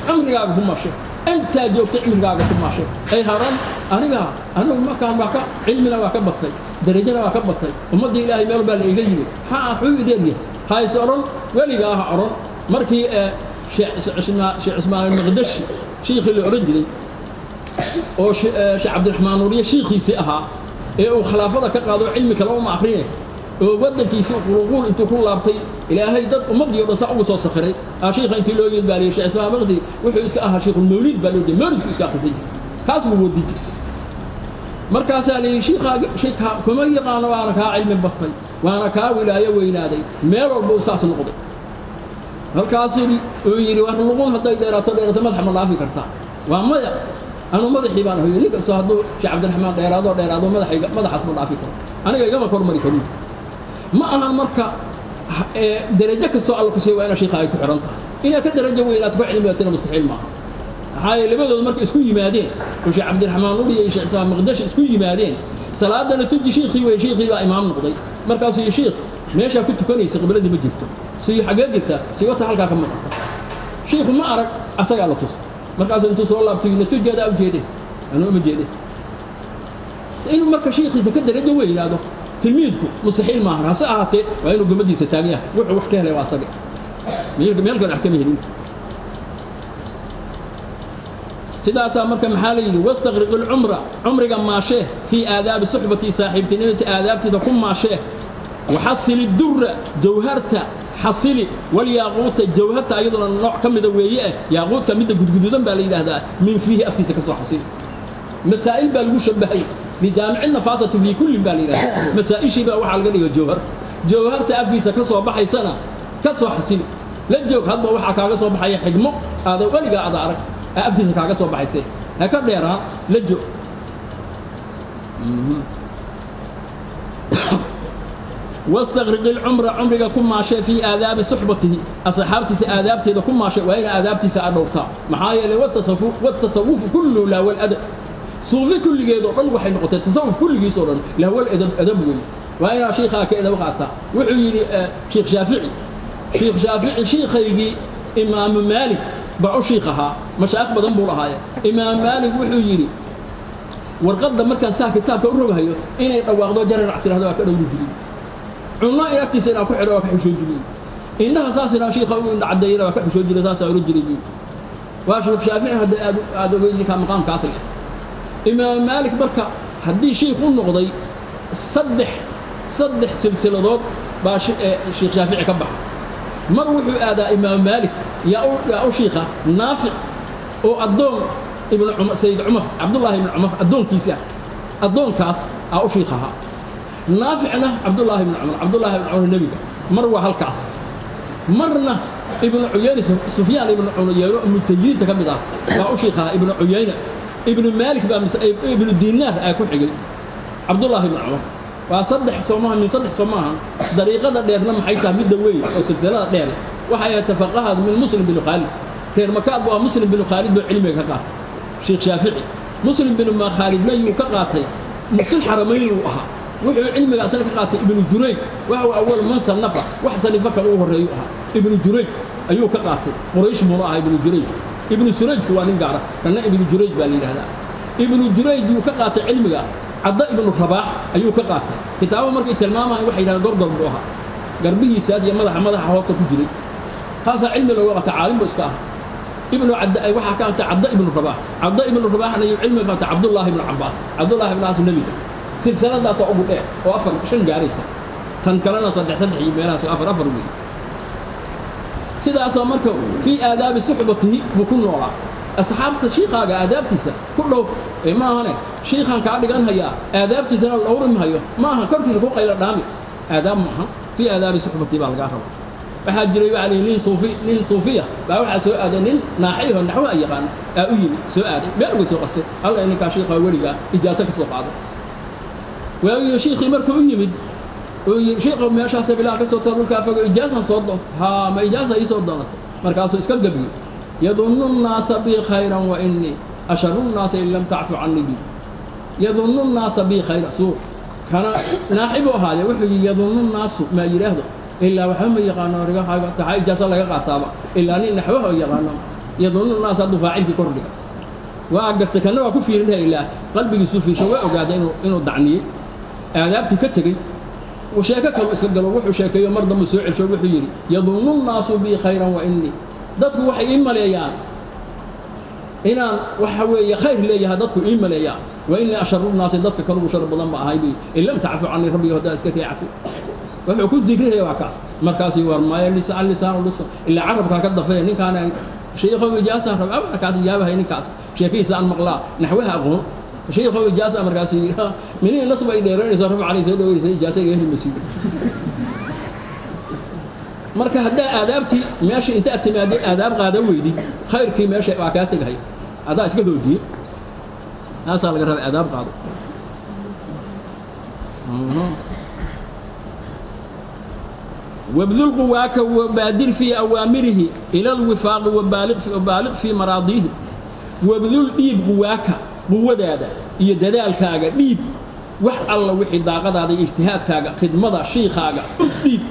Speaker 1: عمرك ما شاه أنت جوبت عمرك ما شاه أي هرم أنا ما كان معك علمنا وكبطي درجنا وكبطي ومدي إلهي ميل بال إيجي ها حو ديرني هاي سأرون ولقاها أرون مركي شيخ عثمان المقدشي شيخ اللي أرجلي أو شيخ عبد الرحمن نورية شيخي أها إيه وخلافته كقاضي علمي كلام ما آخرين ودنكيسي قلوقون انتو كل لابتي إلهي دد ومضي ودسا ugu soo sakhiray sheekha intii loo yid baaliye sheekh Ismaan Maqdi wuxuu iska ahaa sheekh Mawlid baa loo mawlid iska akhrisay kaas uu wadi markaas ay sheekha sheekha kuma yaqaan waana ka cilmi batay waana ka wilaayo weynaaday meel walba uu saas noqday halkaas uu yiri war luqun haday dheeraato dheeraato madax ma laafi kartaa waa maya anu madaxii baan hooyay ninka soo haduu sheekh Cabdiraxmaan dheeraado dheeraado madaxayga madaxaas ma laafi karo aniga igama kormari karo ma ahan marka darajo kasto alla ku sii waa ina sheekha ay ku xiran tahay ina ka darajo weynaad ku cilmi badan mustaxiil ma aha maxaa labadoodu marka isku yimaadeen oo sheekh Cabdiraxmaan Nuuri iyo sheekh Ismaan Maqdash isku yimaadeen salaadana tuji sheekhi way sheekhi baa imaam noqday markaas uu sheekh meesha ku tukanaysa qibladii ma jirto si xagee jirta si wata halka ka muuqata sheekhu ma arag asaga la tus markaas intuu soo laabtay natiijada u jeeday anuu ma jeeday inuu marka sheekhiisa ka darajo weynaado tilmiidku mustaxiil ma aha hase ahaatee waa inuu gomadiisa taagan yahay wuxuu wax ka helay waa asaga meel kale wax kama helin sidaasaa marka maxaa la yidhi wastaqriq alcumra cumriga maashee fii aadaabi suxbati saaxiibtinimadiisa aadaabteeda ku maashee waxasili durra jawharta xasili walyaaquuta jawharta ayaduna nooc ka mida weeye ah yaaquudka midda gudgududan baa la yidhaahdaa min fiihi afkiisa ka soo xasili masaa'il baa lagu shabahay لجامع النفاسة في كل بالي مسائشي بقى وحال قال جوهر جوهر تأفكيس كسر بحي سنة كسر حسين لا جوك هذا وحى كسر بحي حجمه هذا ولا قاعد أعرف أفكيس كسر بحي سه هكذا يرى لا جو واستغرق العمر عمرك كل ما شيء في آداب صحبته أصحابتي آدابتي إذا كل ما شيء وين آدابتي سأدورتها محايا والتصوف كله لا والأدب صوفي كل جيد وقل وحي نقطة تصوف كل جيد صورا له هو الأدب أدب وين وأنا شيخ كذا وقعتها وعيني شيخ شافعي شيخ شافعي شيخ يجي إمام مالك بعو شيخها مشايخ بدن بولها إمام مالك وحيري ورقد مركز ساكت كتاب كورجها إن يتواخذوا جرر اعتراض وكذا وجدي عنا إلى كيسنا كحرة وكحشو جدي إنها أساسنا شيخ عدينا وكحشو جدي أساسا ورجلي وشيخ شافعي هذا هذا يقول لك مقام كاسل إمام مالك بركة هدي شيخ النقضي صدح سلسلة ضد باش شيخ شافعي كبح مروح هذا إمام مالك يا شيخة نافع أو الدون ابن عمر سيد عمر عبد الله بن عمر الدون كيسا الدون كاس أو شيخها نافعنا عبد الله بن عمر عبد الله بن عمر النبي مروح الكاس مرنا ابن عيينة سفيان ابن عيينة متجيد كمدا أو شيخها ابن عيينة ابن مالك بقى ابن الدينار اكو حجي عبد الله بن عمر وصدح صومها من صدح صومها طريقه دheerna maxay tahay mid weyn oo silsilada dheer waxa ay tafaqaha min muslim bin Khalid reer makaab waa muslim bin Khalid buu cilmiga ka qaatay sheekh Shaafici muslim bin ma Khalid ma yuu ka qaatay mufti xaramayn uu ahaa wuxuu cilmiga asal ka qaatay ibn Jurayj waxa awwal man sanafa wax sanifa ka uu horeeyo ahaa ibn Jurayj ayuu ka qaatay Quraysh muu ahaa ibn Jurayj ابن سريج waa nin gaara kana ibn Jurayj baa la yiraahdaa ibn Jurayj uu ka qaatay cilmiga Cadda ibnu Rabaax ayuu ka qaatay kitaabo. Markay tilmaamayan waxay yidhahdeen gorgor buu ahaa, garbihiisaas iyo madaxa hoosta ku jiray, taasaa cilmi looga qaata. Caalim buu iska ahaa. Ibnu Cadda waxaa ka qaatay Cadda ibnu Rabaax. Cadda ibnu Rabaaxna iyo cilmi ka qaatay Cabdullaahi ibnu Cabbaas. Cabdullaahi ibnu Cabbaas nebiga silsiladaasaa ugu dheer oo 4 5 gaaraysa, tan kalena 3 3 iyo meelahaas 4 4 weeye. Sidaasaa marka fii aadaabi suxbatihi buu ku noolaa. Asxaabta shiikhaaga aadaabtiisa ku dhow ee maahane shiikhaan kaa dhigan hayaa aadaabtiisana la dhowri mahayo, maaha korkiisa ku qayla dhaami, aadaab ma ahan. Fii aadaabi suxbatihi baa lagaa rabaa. Waxaa jiray waxaa lihi nin suufi, nin suufiya baa waxaa soo aaday nin naaxiyaho naxwaha yaqaano aa u yimi, soo aaday meel uga soo qastay alla ninkaa shiikhaa weligaa ijaaso ka soo qaado. Waagiyo shiikhii markuu u yimid uu yidhi shiikhow meeshaasa bilaa ka soo taa dhulkaa fogo ijaasaan soo doonto. Haa, ma ijaasa ii soo doonatay? Markaasuu iska gebiyey: yadunnu nnaasa bii khayran wa innii asharu nnaasa in lam tacfu canii bi. Yadunnu nnaasa bii khayra suu kana naaxi buu ahaadee. Wuxuu yidhi yadunnu nnaasu maa yidhaahdo ilaa waxba ma yaqaano rigahaaga taxaa ijaasa laga qaataaba ilaa nin naxwaha oo yaqaano. Yadunnu nnaasa hadduu faacilkii kordhiga waa gartay, kana waa ku fiirinaya ilaa qalbigiisuu fiisho, waa ogaaday inuu dacniyey aadaabtii ka tegey. Sheeko kalu iska galo, wuxuu sheekeeyo mar dambu soo celsho. Wuxuu yidhi yadunnu nnaasu bii khayran wa innii, dadku waxay ii maleeyaan inaan waxa weeye khayr leeyahay, dadku ii maleeyaan, wa innii asharu nnaasi, dadka kanugu shar badan ba ahay bi in lam tacfu canii rabbiga haddaa iska kay cafi. Wuxuu ku digrinaya waa kaas. Markaasii war maya lisaan lisaan lusa ilaa carabkaa ka dafaya ninkaana shiikhow ijaasaan raba markaas ijaabahay ninkaas sheekihiisa aan maqlaa naxwaha aqoon shiikhow ijaasa. Markaas minihii nasba ay dheeranayso rafca alay soo dhaweynaysa ijaasa iga heli masiibo. Marka haddaa aadaabtii meesha intaad timaadid aadaab qaada weydid, khayrkii meesha waa kaa tegahaya, adaa iska hoodiye. Taasaa laga raba, aadaab qaado. Wabdul quwaaka wabaadir fii awaamirihi ila alwifaaqi wabaaliq fii maraadiihi. Wabdul dhiib quwaaka, quwadaada iyo dadaalkaaga dhiib, wax alla wixii daaqadaada iyo ijtihaadkaaga khidmada shiikhaaga u dhiib.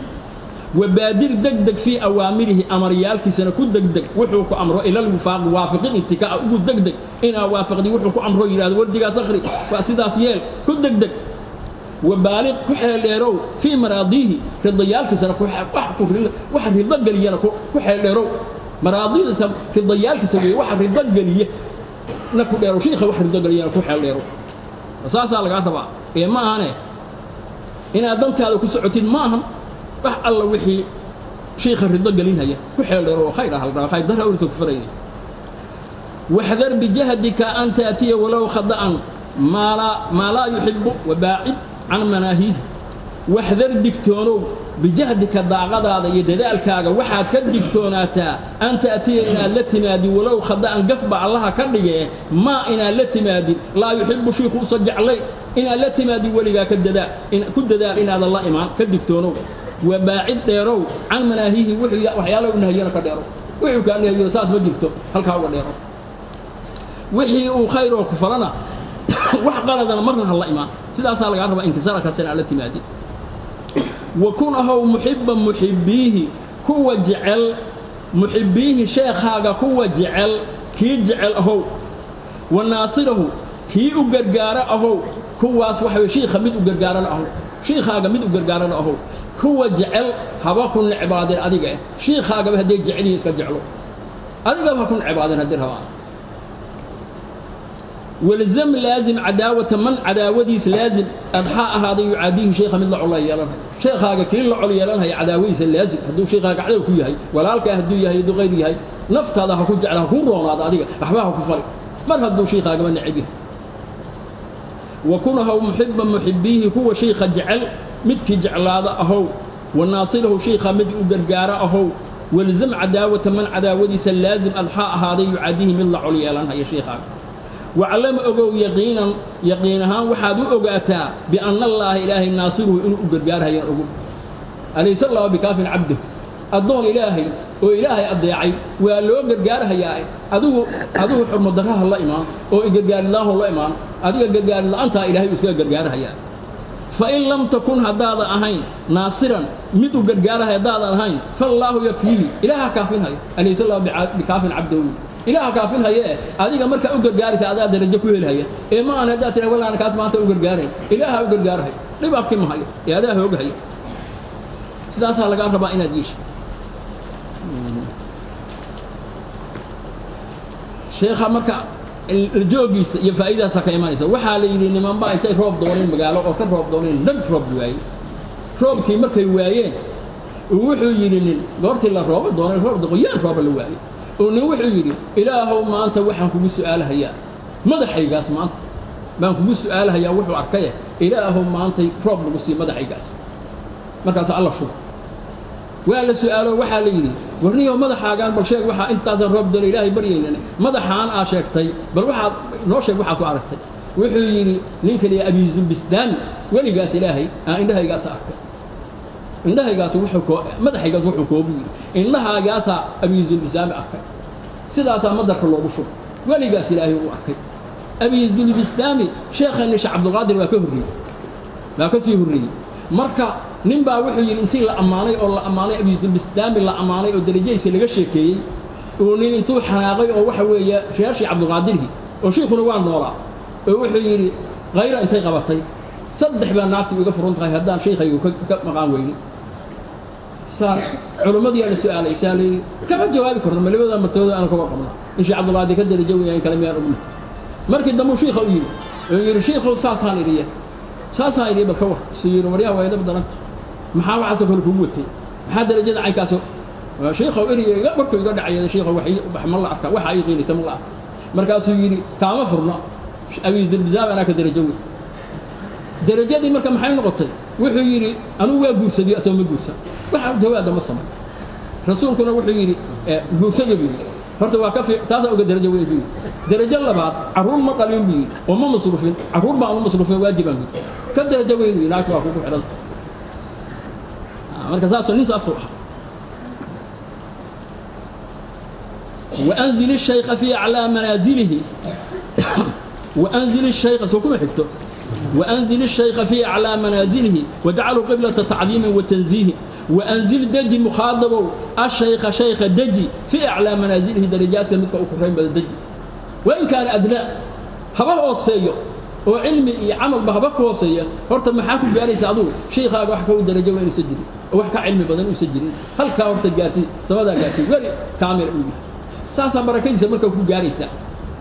Speaker 1: Wabaadir degdeg fii awaamirihi, amaryaalkiisana ku degdeg wuxuu ku amro, ilalwifaaqi waafiqin intikaa ugu degdeg inaa waafaqdi wuxuu ku amro yidhahdo wardigaas akhri waa sidaas yeel ku degdeg. Wabaaliq ku xeeldheerow fii maraadiihi, ridayaalkiisana wax rido geliyana ku xeeldheerow. Maraadidiisa ridayaalkiisa weeye, waxa rido geliye na ku dheerow, shiikha wax rido geliyana ku xeeldheerow. Saasaa lagaa rabaa ee ma ahane inaad dantaada ku socotid ma ahan. Wax alla wixii shiikha rido gelinhaya ku xeeldheerow oo khayr ah la rabaa, khayr darra awlisa ku farayna. Waxdar bijahdika an taatiya walow khada'an maa laa yuxibu wabaacid can manaahiihi. Waxdar digtoonow bijahdika, daaqadaada iyo dadaalkaaga waxaad ka digtoonaataa an ta'tiya inaad la timaadid walow khada'an gafba allaha ka dhigee maa inaad la timaadid laa yuxibu shiikhu usa jeclay inaad la timaadid weligaa ka dadaa ku dadaal inaadan la imaan ka digtoonow. Wabaacid dheerow can manaahiihi, wuxuu waxyaala u nahiyana ka dheerow, wuxuu kaa nahiyo saas ma jirto halkaa uga dheerow. Wixii uu khayr oo ku falana wax qaladana marna ha la imaan, sidaasaa lagaa rabaa inkisaarkaas inaad la timaadid. Wa kun ahow muxibba muxibbiihi, kuwa jecel muxibbiihi sheekhaaga kuwa jecel kii jecel ahow, wa naasirahu kii u gargaara ahow, kuwaas waxa weye shiikha mid u gargaarana ahow, shiikhaaga mid u gargaarana ahow. Kuwa jecel haba ku necbaadeen adiga eh, shiikhaagaba hadday jecel yihiin iska jeclo, adigaba ha ku necbaadeen haddii rabaan. Walzam laazim cadaawata man cadaawadiis laazim adxaa ahaaday yucaadiihi sheekha mid la colo yeelanhayo, sheekhaaga kii la col yeelanhaya cadaawadiisa laazim. Hadduu sheekhaaga cadow ku yahay, walaalkaa hadduu yahay, hadduu qayr yahay, naftaada ha ku jecla, ha kuu roonaado adiga waxba ha ku fali mar hadduu shiikhaagaba neceb yahay. Wa kun ahow muxiba muxibiihi, kuwa shiikha jecel midkii jeclaada ahow, wa naasirahu shiikha mid u gargaara ahow. Walzam cadaawata man cadaawadiisa laazim adxaa ahaaday yucaadiihi mid la col yeelanhaya shiikhaaga. Waclam ogow yaqiinan, yaqiin ahaan waxaad u ogaataa bianna allaaha ilaahay naasiruhu inuu u gargaarhayaan ogow. Alaysa allahu bikaafin cabduh, addoon ilaahay oo ilaahay addeecay waa loo gargaarhayaa. Adigu xurmadaraha la imaan oo gargaaridlaahu la imaan, adiga gargaarid la'aantaa ilaahay uu iskaga gargaarhayaa. Fa in lam takun haddaadan ahayn naasiran mid u gargaarahay haddaadan ahayn, faallaahu yakfiihi, ilaaha kaafinhayo. Alaysa allahu bikaafin cabdahu. Ilaaha kaafinhaya eh adiga markaa u gargaaraysa adaa darajo ku helhaya ee ma aan haddaad tira wallaan kaas maanta u gargaarayn ilaaha u gargaarhaya dhib arki mahayo ee adaa hooghaya sidaasaa lagaa rabaa inaad yeesho sheekha marka joogiisa iyo faa'iidadaasa ka imanaysa waxaa la yidhi nimanba intay roob dooneen magaalo oo ka roob dooneen dhag roob waayey roobkii markay waayeen wuxuu yidhi nin goortii la roobo doonay roob doqoyaan rooba la waayey oo nin wuxuu yidhi ilaahow maanta waxaan kugu su'aalahayaa madaxaygaas maanta baan kugu su'aalahayaa wuxuu arkaya ilaahow maantay roob lagu sii madaxaygaas markaas alla shuba waa la su'aalo waxaa la yidhi warniyow madaxaagaan bal sheeg waxaa intaasaan roob doona ilaahay baryaynana madaxaan aa sheegtay bal waxaad noo sheeg waxaad ku aragtay wuxuu yidhi nin kaliya abiisulbistaani weligaas ilaahay aan indhahaygaas arkay indhahaygaas wuxuu koo madaxaygaas wuxuu koobu yidhi indhahaagaasaa abiisulbistaani arkay sidaasaa madarka loogu shubay weligaas ilaahay uu arkay abiisulbistaani sheekhani sheekh cabdulqaadir waa ka horreeyey waa ka sii horreeyey marka nin baa wuxuu yidhi intii la ammaanay oo la ammaanay abiisulbistaami la ammaanay oo darajadiisa laga sheekeeyey uu nin intuu xanaaqay oo waxa weeye sheeshii cabdulqaadirhi oo shiikhuna waa noolaa oo wuxuu yidhi khayra intay qabatay saddex baa naagtii iga furan tahay haddaan sheikhaygu ka maqaan weynin saan culimmadii la su'aalay saa la yidhi kama jawaabi karno ma labada martabada aanu ka warqabno in sheekh cabdulqaadir ka darajo weeyaan kale miyaan ogna markii dambe shiikha u yidhi oo yidhi shiikhow saasaan idhiya saasaan idhiya bal ka war suu yidhi waryaha waa idab daranta maxaa waxaasoo kale kugu watay maxaa darajada caynkaasoo shiikhow eriga iga markuu iga dhacaya shiikhow wax ma la arka waxa ii qiilaysa ma la arka markaasuu yidhi kaama furno abiisdulbisaam anaa ka darajo weyn darajadii marka maxay noqotay wuxuu yidhi anugu waa guursadiyo asagoo ma guursan waxa jawaada ma samay rasuulkuna wuxuu yidhi guursada buu yidhi horta waa ka fi taasaa uga darajo weyn buu yidhi darajo labaad carruur ma dhalin buu yidhi oo ma masruufin carruur baan u masruufin waajibaan gud ka darajo weyn buu yidhi naagta waa kugu xidhanta marka saasoo nin saasuu ahaa وأنزل الشيخ في أعلى منازله وأنزل الشيخ سوكم حكتو وأنزل الشيخ في أعلى منازله واجعله قبلة تعظيم وتنزيه وأنزل دجي مخاطب الشيخ شيخ دجي في أعلى منازله درجات لمدك أكرين بدجي وإن كان أدنى هبه أوصيه وعلمي عمل بهبك وصيه horta maxaa ku gaaraysa aduu sheekhaaga wax ka darajo weyn u sajiri wax ka cilmi badan u sajiri halka horta gaarsi samada gaarsi wali kaamil u yahay saasa barakadiisa marka ku gaaraysa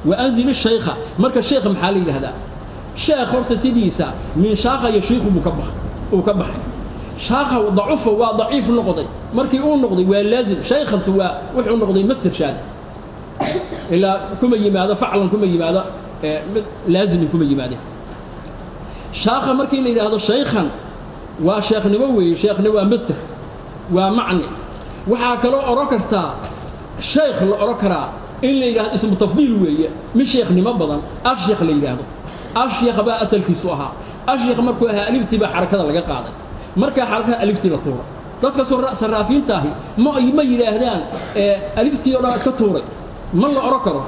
Speaker 1: wa anzil shaykha marka sheekh maxaa la yiraahdaa sheekh horta sidiisa min shaakha iyo sheekhu uu ka baxay shaakha daciif waa daciif noqday markii uu noqday waa laazim shaykhantu waa wuxuu noqday masir shaad ila kuma yimaado faclan kuma yimaado لازم يكون يماده شاخ markii la yiraahdo sheekhan waa sheekhnimo weey sheekhnimo waa master waa macni waxa kale oo oran kartaa sheekh la oran karaa in la yiraahdo ismu tafdiil weeye min sheekhnimo badan af sheekh la yiraahdo af sheekh baa asalkiisu ahaa af sheekh markuu ahaa aliftii baa xarakada laga qaaday marka xarakada aliftii la tuuray dadka soo saraafiintaahi ma yiraahdaan aliftii oo dhan iska tuuray ma la oran karo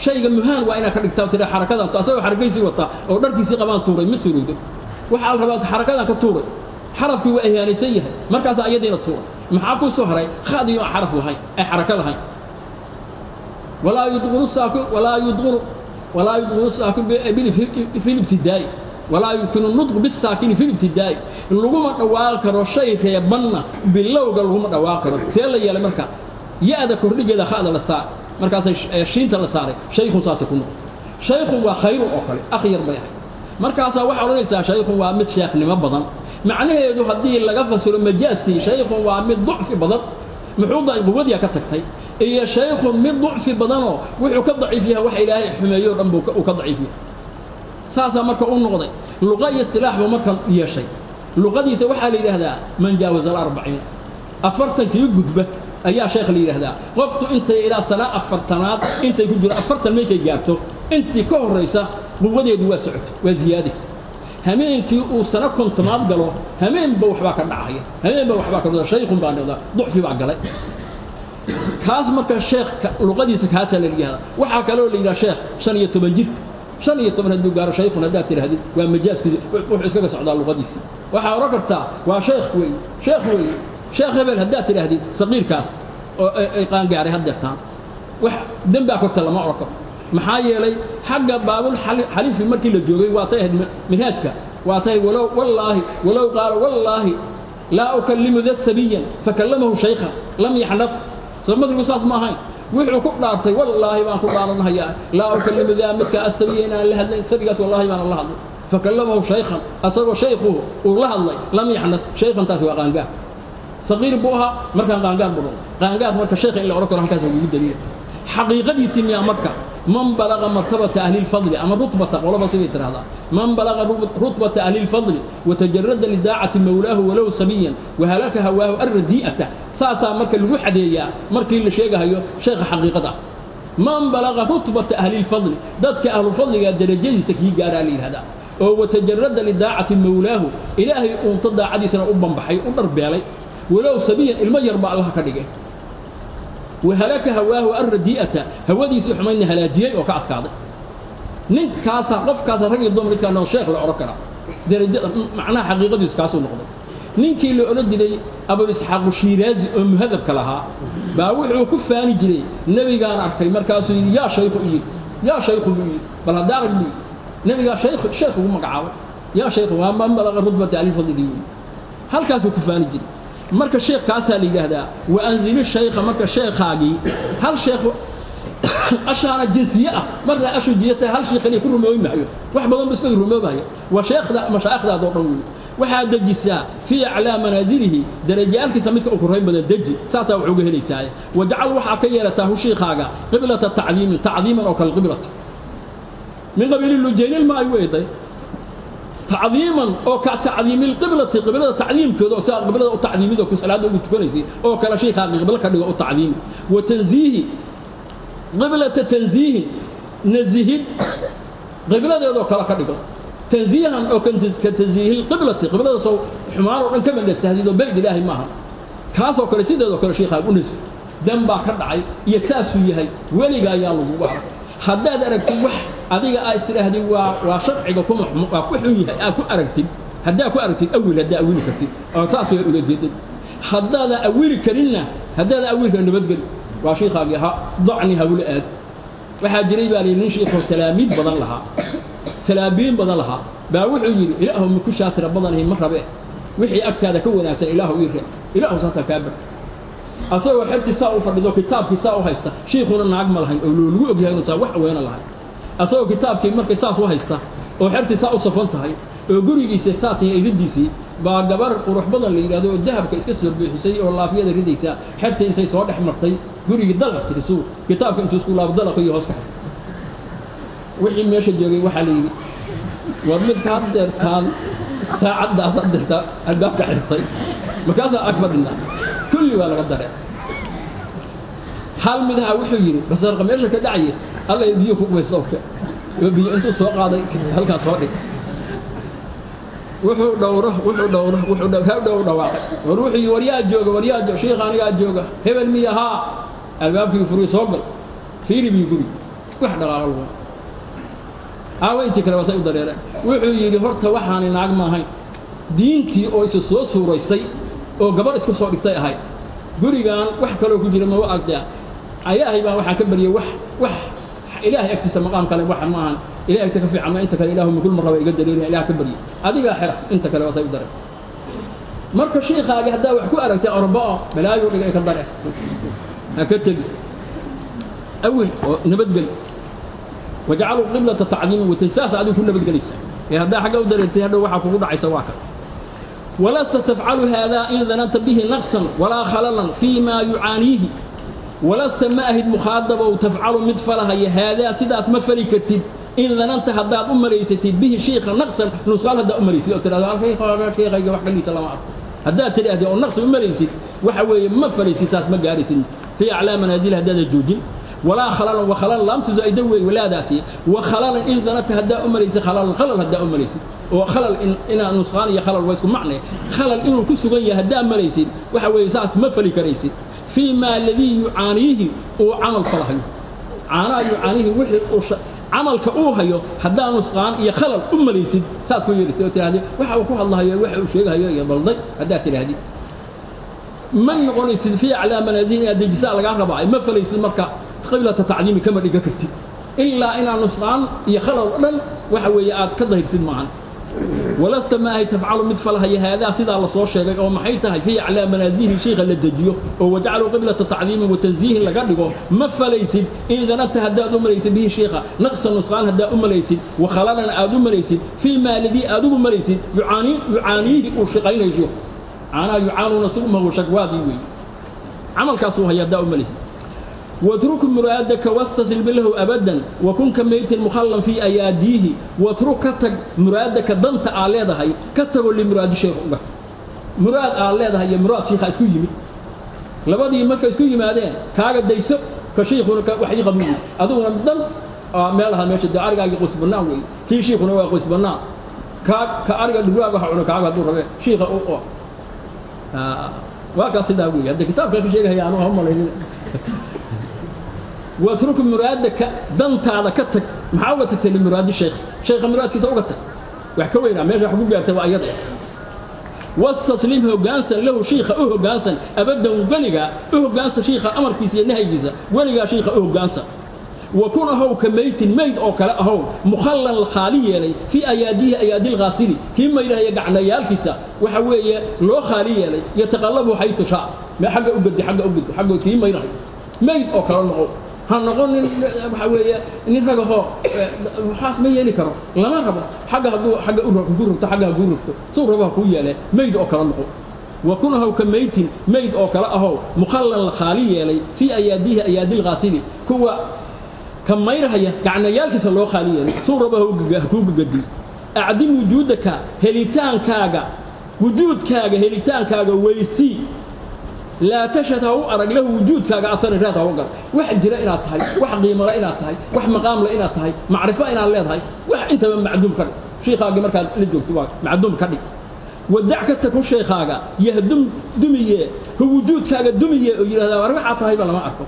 Speaker 1: shayga muhaan waa inaad ka dhigtaa tira xarakadan taasoo xarakaysi wata oo dharkiisi qabaan tuuray ma suurowdo waxa la rabaa xarakadan ka tuuray xarafkii waa ihaanaysan yahay markaas ayadiina tuuray maxaa ku soo haray khadiyo xaraf lahayn ay xaraka lahayn walaa yudqunu saaku walaa yudqunu walaa yudqunu saaku bil fi ibtidaai walaa yumkinu nutq bis saakin fi ibtidaai laguma dhawaaq karo shay reebanna bilowga laguma dhawaaq karo see la yeelay marka yaada kordhigeeda khada la saar markaas shiinta la saaray shaykhun saas ku noqotay shaykhun waa khayrun oo kale akhyar bay ahayd markaas waxa oranaysaa shaykhun waa mid sheekhnimo badan macnaheedu haddii laga fasiro majaaskii shaykhun waa mid ducfi badan muxuu daciif quwadiya ka tagtay iyo shaykhun mid ducfi badanoo wuxuu ka daciif yahay wax ilaahay xumeeyo dhan buu ka daciif yahay saasaa marka u noqday luqa iyo istilaax buu markan yeeshay luqadiisa waxaa la yidhaahdaa man jaawaza alarbaciin afartankii gudba ayaa sheekh la yiraahdaa qoftu intay ilaa sana afartanaad intay ku jiro afartan meekay gaarto intii ka horeysa quwadeedu waa socotay waa ziyaadis hameenkii uu sana kontomaad galo hameenba waxbaa ka dhacaya hameenba waxbaa ka dhacaya shaykhun baa noqda ducfi baa galay kaas marka sheekh luqadiisa kaasaa la yiraahdaa waxaa kaloo la yiraahdaa sheekh 15 jirka 15 hadduu gaaro shaykhun haddaad tidhaahdid waa majaaskiisa wuxuu iskaga socdaa luqadiisii waxaa oran kartaa waa sheekh weeye sheekh weeye sheekh hebel haddaad tidhaahdid saqiirkaas oo ay qaangaaray haddeertaan Wax dembaa korta lama oran karo. Maxaa yeelay xagga baabul xalifi markii la joogay waa tay ahayd minhaajka, waa tay walow wallaahi walow qaala wallaahi laa ukallimu dad sabiyan fakallamahu shaykhan lam yaxnaf. Soo matnigu saas ma ahayn. Wuxuu ku dhaartay wallaahi baan ku dhaaranhayaa laa ukallimu daa midka asabiya inaan la hadlayn, sabigaas wallaahi baan la hadlay. Fakallamahu shaykhan, asagoo shaykhuhu uu la hadlay, lam yaxnaf. Shaykhantaasi waa qaangaar, saqiir buu ahaa markaan qaangaar buu noqday. Qaangaar marka shaykha in la odhan karo halkaas ugu daliila. Xaqiiqadiisii miyaa marka man balaga martabata ahli lfadli ama rutbata qolaba sibay tidhahdaa, man balaga rutbata ahli lfadli watajarada lidaacati mawlaahu walow sabiyan wahalaka hawaahu arradii'ata. Saasaa marka lagu xadeeyaa markii la sheegahayo sheekha xaqiiqada ah. Man balaga rutbata ahli lfadli, dadka ahlufadliga darajadiisa kii gaaraa la yidhahdaa, oo watajarada lidaacati mawlaahu, ilaahay uunta daacadiisana u bambaxay u dharbeelay, walow sabiyan ilmo yar baa allaha ka dhigay, wahalaka hawaahu arradii'ata, hawadiisii xumaydna halaajiyey oo ka adkaaday. Ninkaasaa qofkaasa rag iyo dumar midkaa noo sheekh la odhan karaa, darajada macnaha xaqiiqadiisu kaasuu noqday. Ninkii la odhan jiray Abulisxaaqu Shiiraazi oo muhadabka lahaa baa wuxuu ku faani jiray nebigaan arkay, markaasuu yidhi yaa shaykhu u yidhi, yaa shaykhu buu yidhi, bal hadda arag buu yidhi, nebigaa shaykh sheekh ugu magacaabay, yaa shaykhu waa man balaga rutbata ahlilfadli yidhi, halkaasuu ku faani jiray. Marka sheekh kaasaa la yidhaahdaa wa anzili shaykha. Marka sheekhaagii hal sheekh ashaana jinsiye ah, markaa ashu jiya tahay hal sheekh kaliya ku rumoobi maayo, wax badan bu iska rumoobaya. Waa sheekhda mashaa'ikhdaada oo dhan weeye. Waxaad dejisaa fii aclaa manaasilihi, darajaalkiisa midka u korayn badan deji, saasaa wax uga helaysaa. Wajcal waxaa ka yeelataa hu shiikhaaga qiblata tacdiimin, tacdiiman oo kale qiblata min qabiili lujaynilmaayo weeday, tacdiiman oo ka tacdiimi lqiblati, qiblada tacdiimkeeda oo sidaa qiblada u tacdiimid oo ku salaada ugu tukanaysay oo kale shiikhaaga qiblo ka dhigo u tacdiimi. Wa tanziihi qiblata tanziihin, nasihid qibladeedoo kale ka dhigo, tanziihan oo ka tanziihi lqiblati, qiblada soo xumaan oo dhan ka mandhastahdiid oo bayd ilaahi maaha, kaasoo kale sideedoo kale shiikhaaga u nasi. Dan baa ka dhacay iyo saasuu yahay weliga ayaa lagugu arag. Haddaad aragtid wax adiga aa istidhaahdid waa sharciga kuma waa ku xun yahay, aa ku aragtid, haddaa ku aragtid awil, haddaa awili kartid oo saas way ula jeedad. Haddaada awili karinna, haddaada awili karin nabadgeli, waa shiikhaagii ha dacni hawla aado. Waxaa jiray baa layidhi nin shiikhoo talaamiid badan lahaa, talaabiin badan lahaa baa wuxuu yidhi ilaahu maku shaatira badanahi ma rabee, wixii agtaada ka wanaagsan ilaahu ii reeb, ilaahu saasaa kaa bar. Asagoo xertii saa u fadhido kitaabkii saa u haysta, shiikhuna naag ma lahayn oo lagu ogyahay inuu saa wax weena lahayn, asagoo kitaabkii markay saas u haysta oo xertii saa u safan tahay oo gurigiisa saa tahay eedadiisii baa gabar qurux badan la yidhahdo oo dahabka iska soo buuxisay oo laafiyada ridaysa xertii intay soo dhex martay gurigii dalaq tiri, suu kitaabka intuu isku laabo dalaq iyo hoos ka xirtay. Wixii meesha joogay waxaa la yidhi war midka haddeertaan saacaddaas haddeertaa albaabka xirtay markaasaa ag fadhinaa, kulli waa laga dareen. Hal midaha wuxuu yidhi basarqa meesha ka dhacaya alla biyo ku qubaysta oo oo biyo intuu soo qaaday halkaas soo dhig, wuxuu dhowro wuxuu dhowro wuxuu dhowr dhawaaqay, war wuxuu yidhi war yaa jooga, war yaa jooga, shiikha anigaa jooga, hebel miya haa, albaabkii furiy soo gal fiiri biyo guri wax dhaqaaqa lagu aawa intii kale waa say u dareereen. Wuxuu yidhi horta waxaani naag ma ahayn, diintii oo isa soo suuraysay oo gabar isku soo dhigtay ahayd, gurigan wax kaloo ku jira maba agdaa, ilaahay baan waxaan ka baryay wax wax ilaahay agtiisa maqaam kale waxa ma ahan, ilahay agta ka fiican ma inta kale ilaahu mikul marraba iga dareerina ilaah ka baryay adigaa xira inta kale waa say u dareen. Marka shiikhaagi haddaa wax ku aragtay orbo balaayu dhigay ka dare ha ka tegi awil oo nabadgeli. Wajacaluu qiblata tacdiimin watansaas adigu ku nabadgelaysa ee haddaa xagga u dareertay hadhow waxaa kugu dhacaysa waa kan. Walasta tafcalu haadaa in dananta bihi naqsan walaa khalalan fii maa yucaaniihi. Walasta ma ahid mukhaadabow tafcalu mid falahaya haadaa, sidaas ma fali kartid in dananta haddaad u malaysatid bihi shiikha naqsan nusqaal, haddaad u malaysid oo tidhahdo shiikhayga wax ka liita lama arko, haddaad tidhaahdi oo naqsi u malaysid waxa weeye ma falaysid, saas ma gaaraysid fii aclaa manaazili haddaada joojin. Walaa khalalan, wa khalalan laamtu zaa'ida weeye walaadaasi. Wa khalalan in dananta haddaa u malaysid khalalan, khalal haddaa u malaysid oo khalal inaa nusqaan iyo khalal waa isku macne, khalal inuu ku sugan yahay haddaa malaysid waxa weeye saas ma fali karaysid fii maa ladii yucaaniihi uu camal falahayo, caanaa yucaaniihi wixii uu camalka uu hayo haddaa nusqaan iyo khalal u malaysid saas ku yeelistay oo tidhahdi waxa uu ku hadlahayo waxa uu sheegahayo iyo balday haddaad tidhahdi ma noqonaysid fii aclaa manaazil inaad dejisaa lagaa rabaa, ma falaysid marka qiblata tacdiimi kama dhiga kartid ilaa inaa nusqaan iyo khalal o dhan waxa weeye aad ka dahirtid maahan. Walasta ma ahay tafcalu mid falahaya haadaa sidaa la soo sheegay oo maxay tahay fii aclaa manaasilihi shiikha la dejiyo oo wajacaluu qiblata tacdiimin wa tansiihin laga dhigo ma falaysid. In danabta haddaad u malaysid bihi shiikha naqsa nusqaan haddaad u malaysid wa khalalan aad u malaysid fii maaladii aad ugu malaysid yucaaniihi uu shaqaynayo shiikhu caanaa yucaanuuna sugmahu shakwaadii weeye camalkaasuu haya haddaa u malaysid. واترك مرادك واستسلم له أبدا وكن كميت مخلل في أياديه. واترك كتك مرادك دنت آليدهاي كتب لمراد الشيخ مراد آليدهاي مراد شيخ اسكو يمد لبدي marka isku yimaadeen kaaga dayso ka sheekhuna ka wax ii qabuul aduguna dan meelaha meesha ariga qoys banaan weey kii sheekhuna waa qoys banaan ka ariga dhulaaga waxa cuna kaaga haduu rabe sheekha oo waa ka sidaa weey hadda kitaabka ka sheegaya aanu hamalaynin. واترك مرادك دنتاada ka tag maxaa uga tagtay muraad sheekh sheekha muraadkiisa uga tag wax ka weynaa meesha wax ku gaartay waa ayada. Wastaslim hogaansan lahu sheekha u hogaansan abadan waliga u hogaansan sheekha amarkiisa iyo nahyigiisa waliga sheekha u hogaansan. وكن أهو كميت ميت أو كلا أهو مخلل الخالي يلي في أياديه أيادي الغاسلي كما إلى يقعنا يالكسا وحوية لو خالي يلي يتقلبه حيث شاء ما حق أقد حق أقد حق كما إلى ميت أو كلا نقول هنقول waxa weeye nin rag ahoo waxaas ma yeeli karo lama rabo xagga hadduu xagga u ku rogto xagga ha kuu rogto suu rabo ha kuu yeele mayd oo kala noqo. Wakun ahow ka maytin mayd oo kale ahow mukhallal khaali yeelay fii ayaadihi ayaadi lghaasili kuwa ka mayrhaya gacnayaalkiisa loo khaali yeelay suu rabo ha kuu gagadiyo. Acdim wujuudaka helitaankaaga wujuudkaaga helitaankaaga weysii لا تشهد هو أرق له وجود كاغا أثر راد هو قال wax jira inaad tahay wax qiimo la inaad tahay wax maqaam la inaad tahay macrifo inaad leedahay wax inta macduum ka dhig sheekaaga markaad la joogto waa macduum ka dhig. Wadac ka tag sheekaaga yahdum dumiye hu wujuudkaaga dumiye oo yiraahdaa war waxa tahay ba lama arko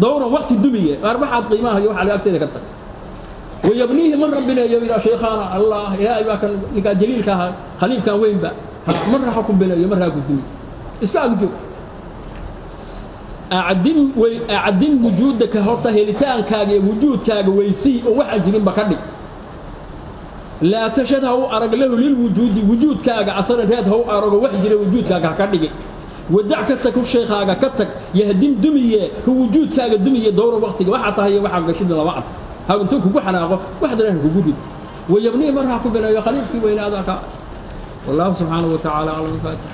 Speaker 1: dowran waqti dumiye war waxaad qiimaha iyo waxa la agteeda ka tag. ويبنيه من ربنا يا شيخانا الله يا أيها كان ninka jaliilka ah khaliifkan weynba marra ha ku binayo marra ha ku dumiye iska ag joog. أعدم وجودك هرتا هلتانكاga وجودكاga weysii oo waxa jirin ba ka dhig. لا تشهد هو أرق له للوجود وجودكاga أصلا راد هو أرق wax jira wujuudkaaga ka dhig. ودعك تك sheekaaga ka tag yahdim dumiye hu wujuudkaaga dumiye dowr waqtiga waxa tahay waxa gashid laba cad ha intuu kugu xanaaqo wax dareen kugu rid wayabnii marha ku binayo khaliifkii weynaada ka. والله سبحانه وتعالى على الفاتح.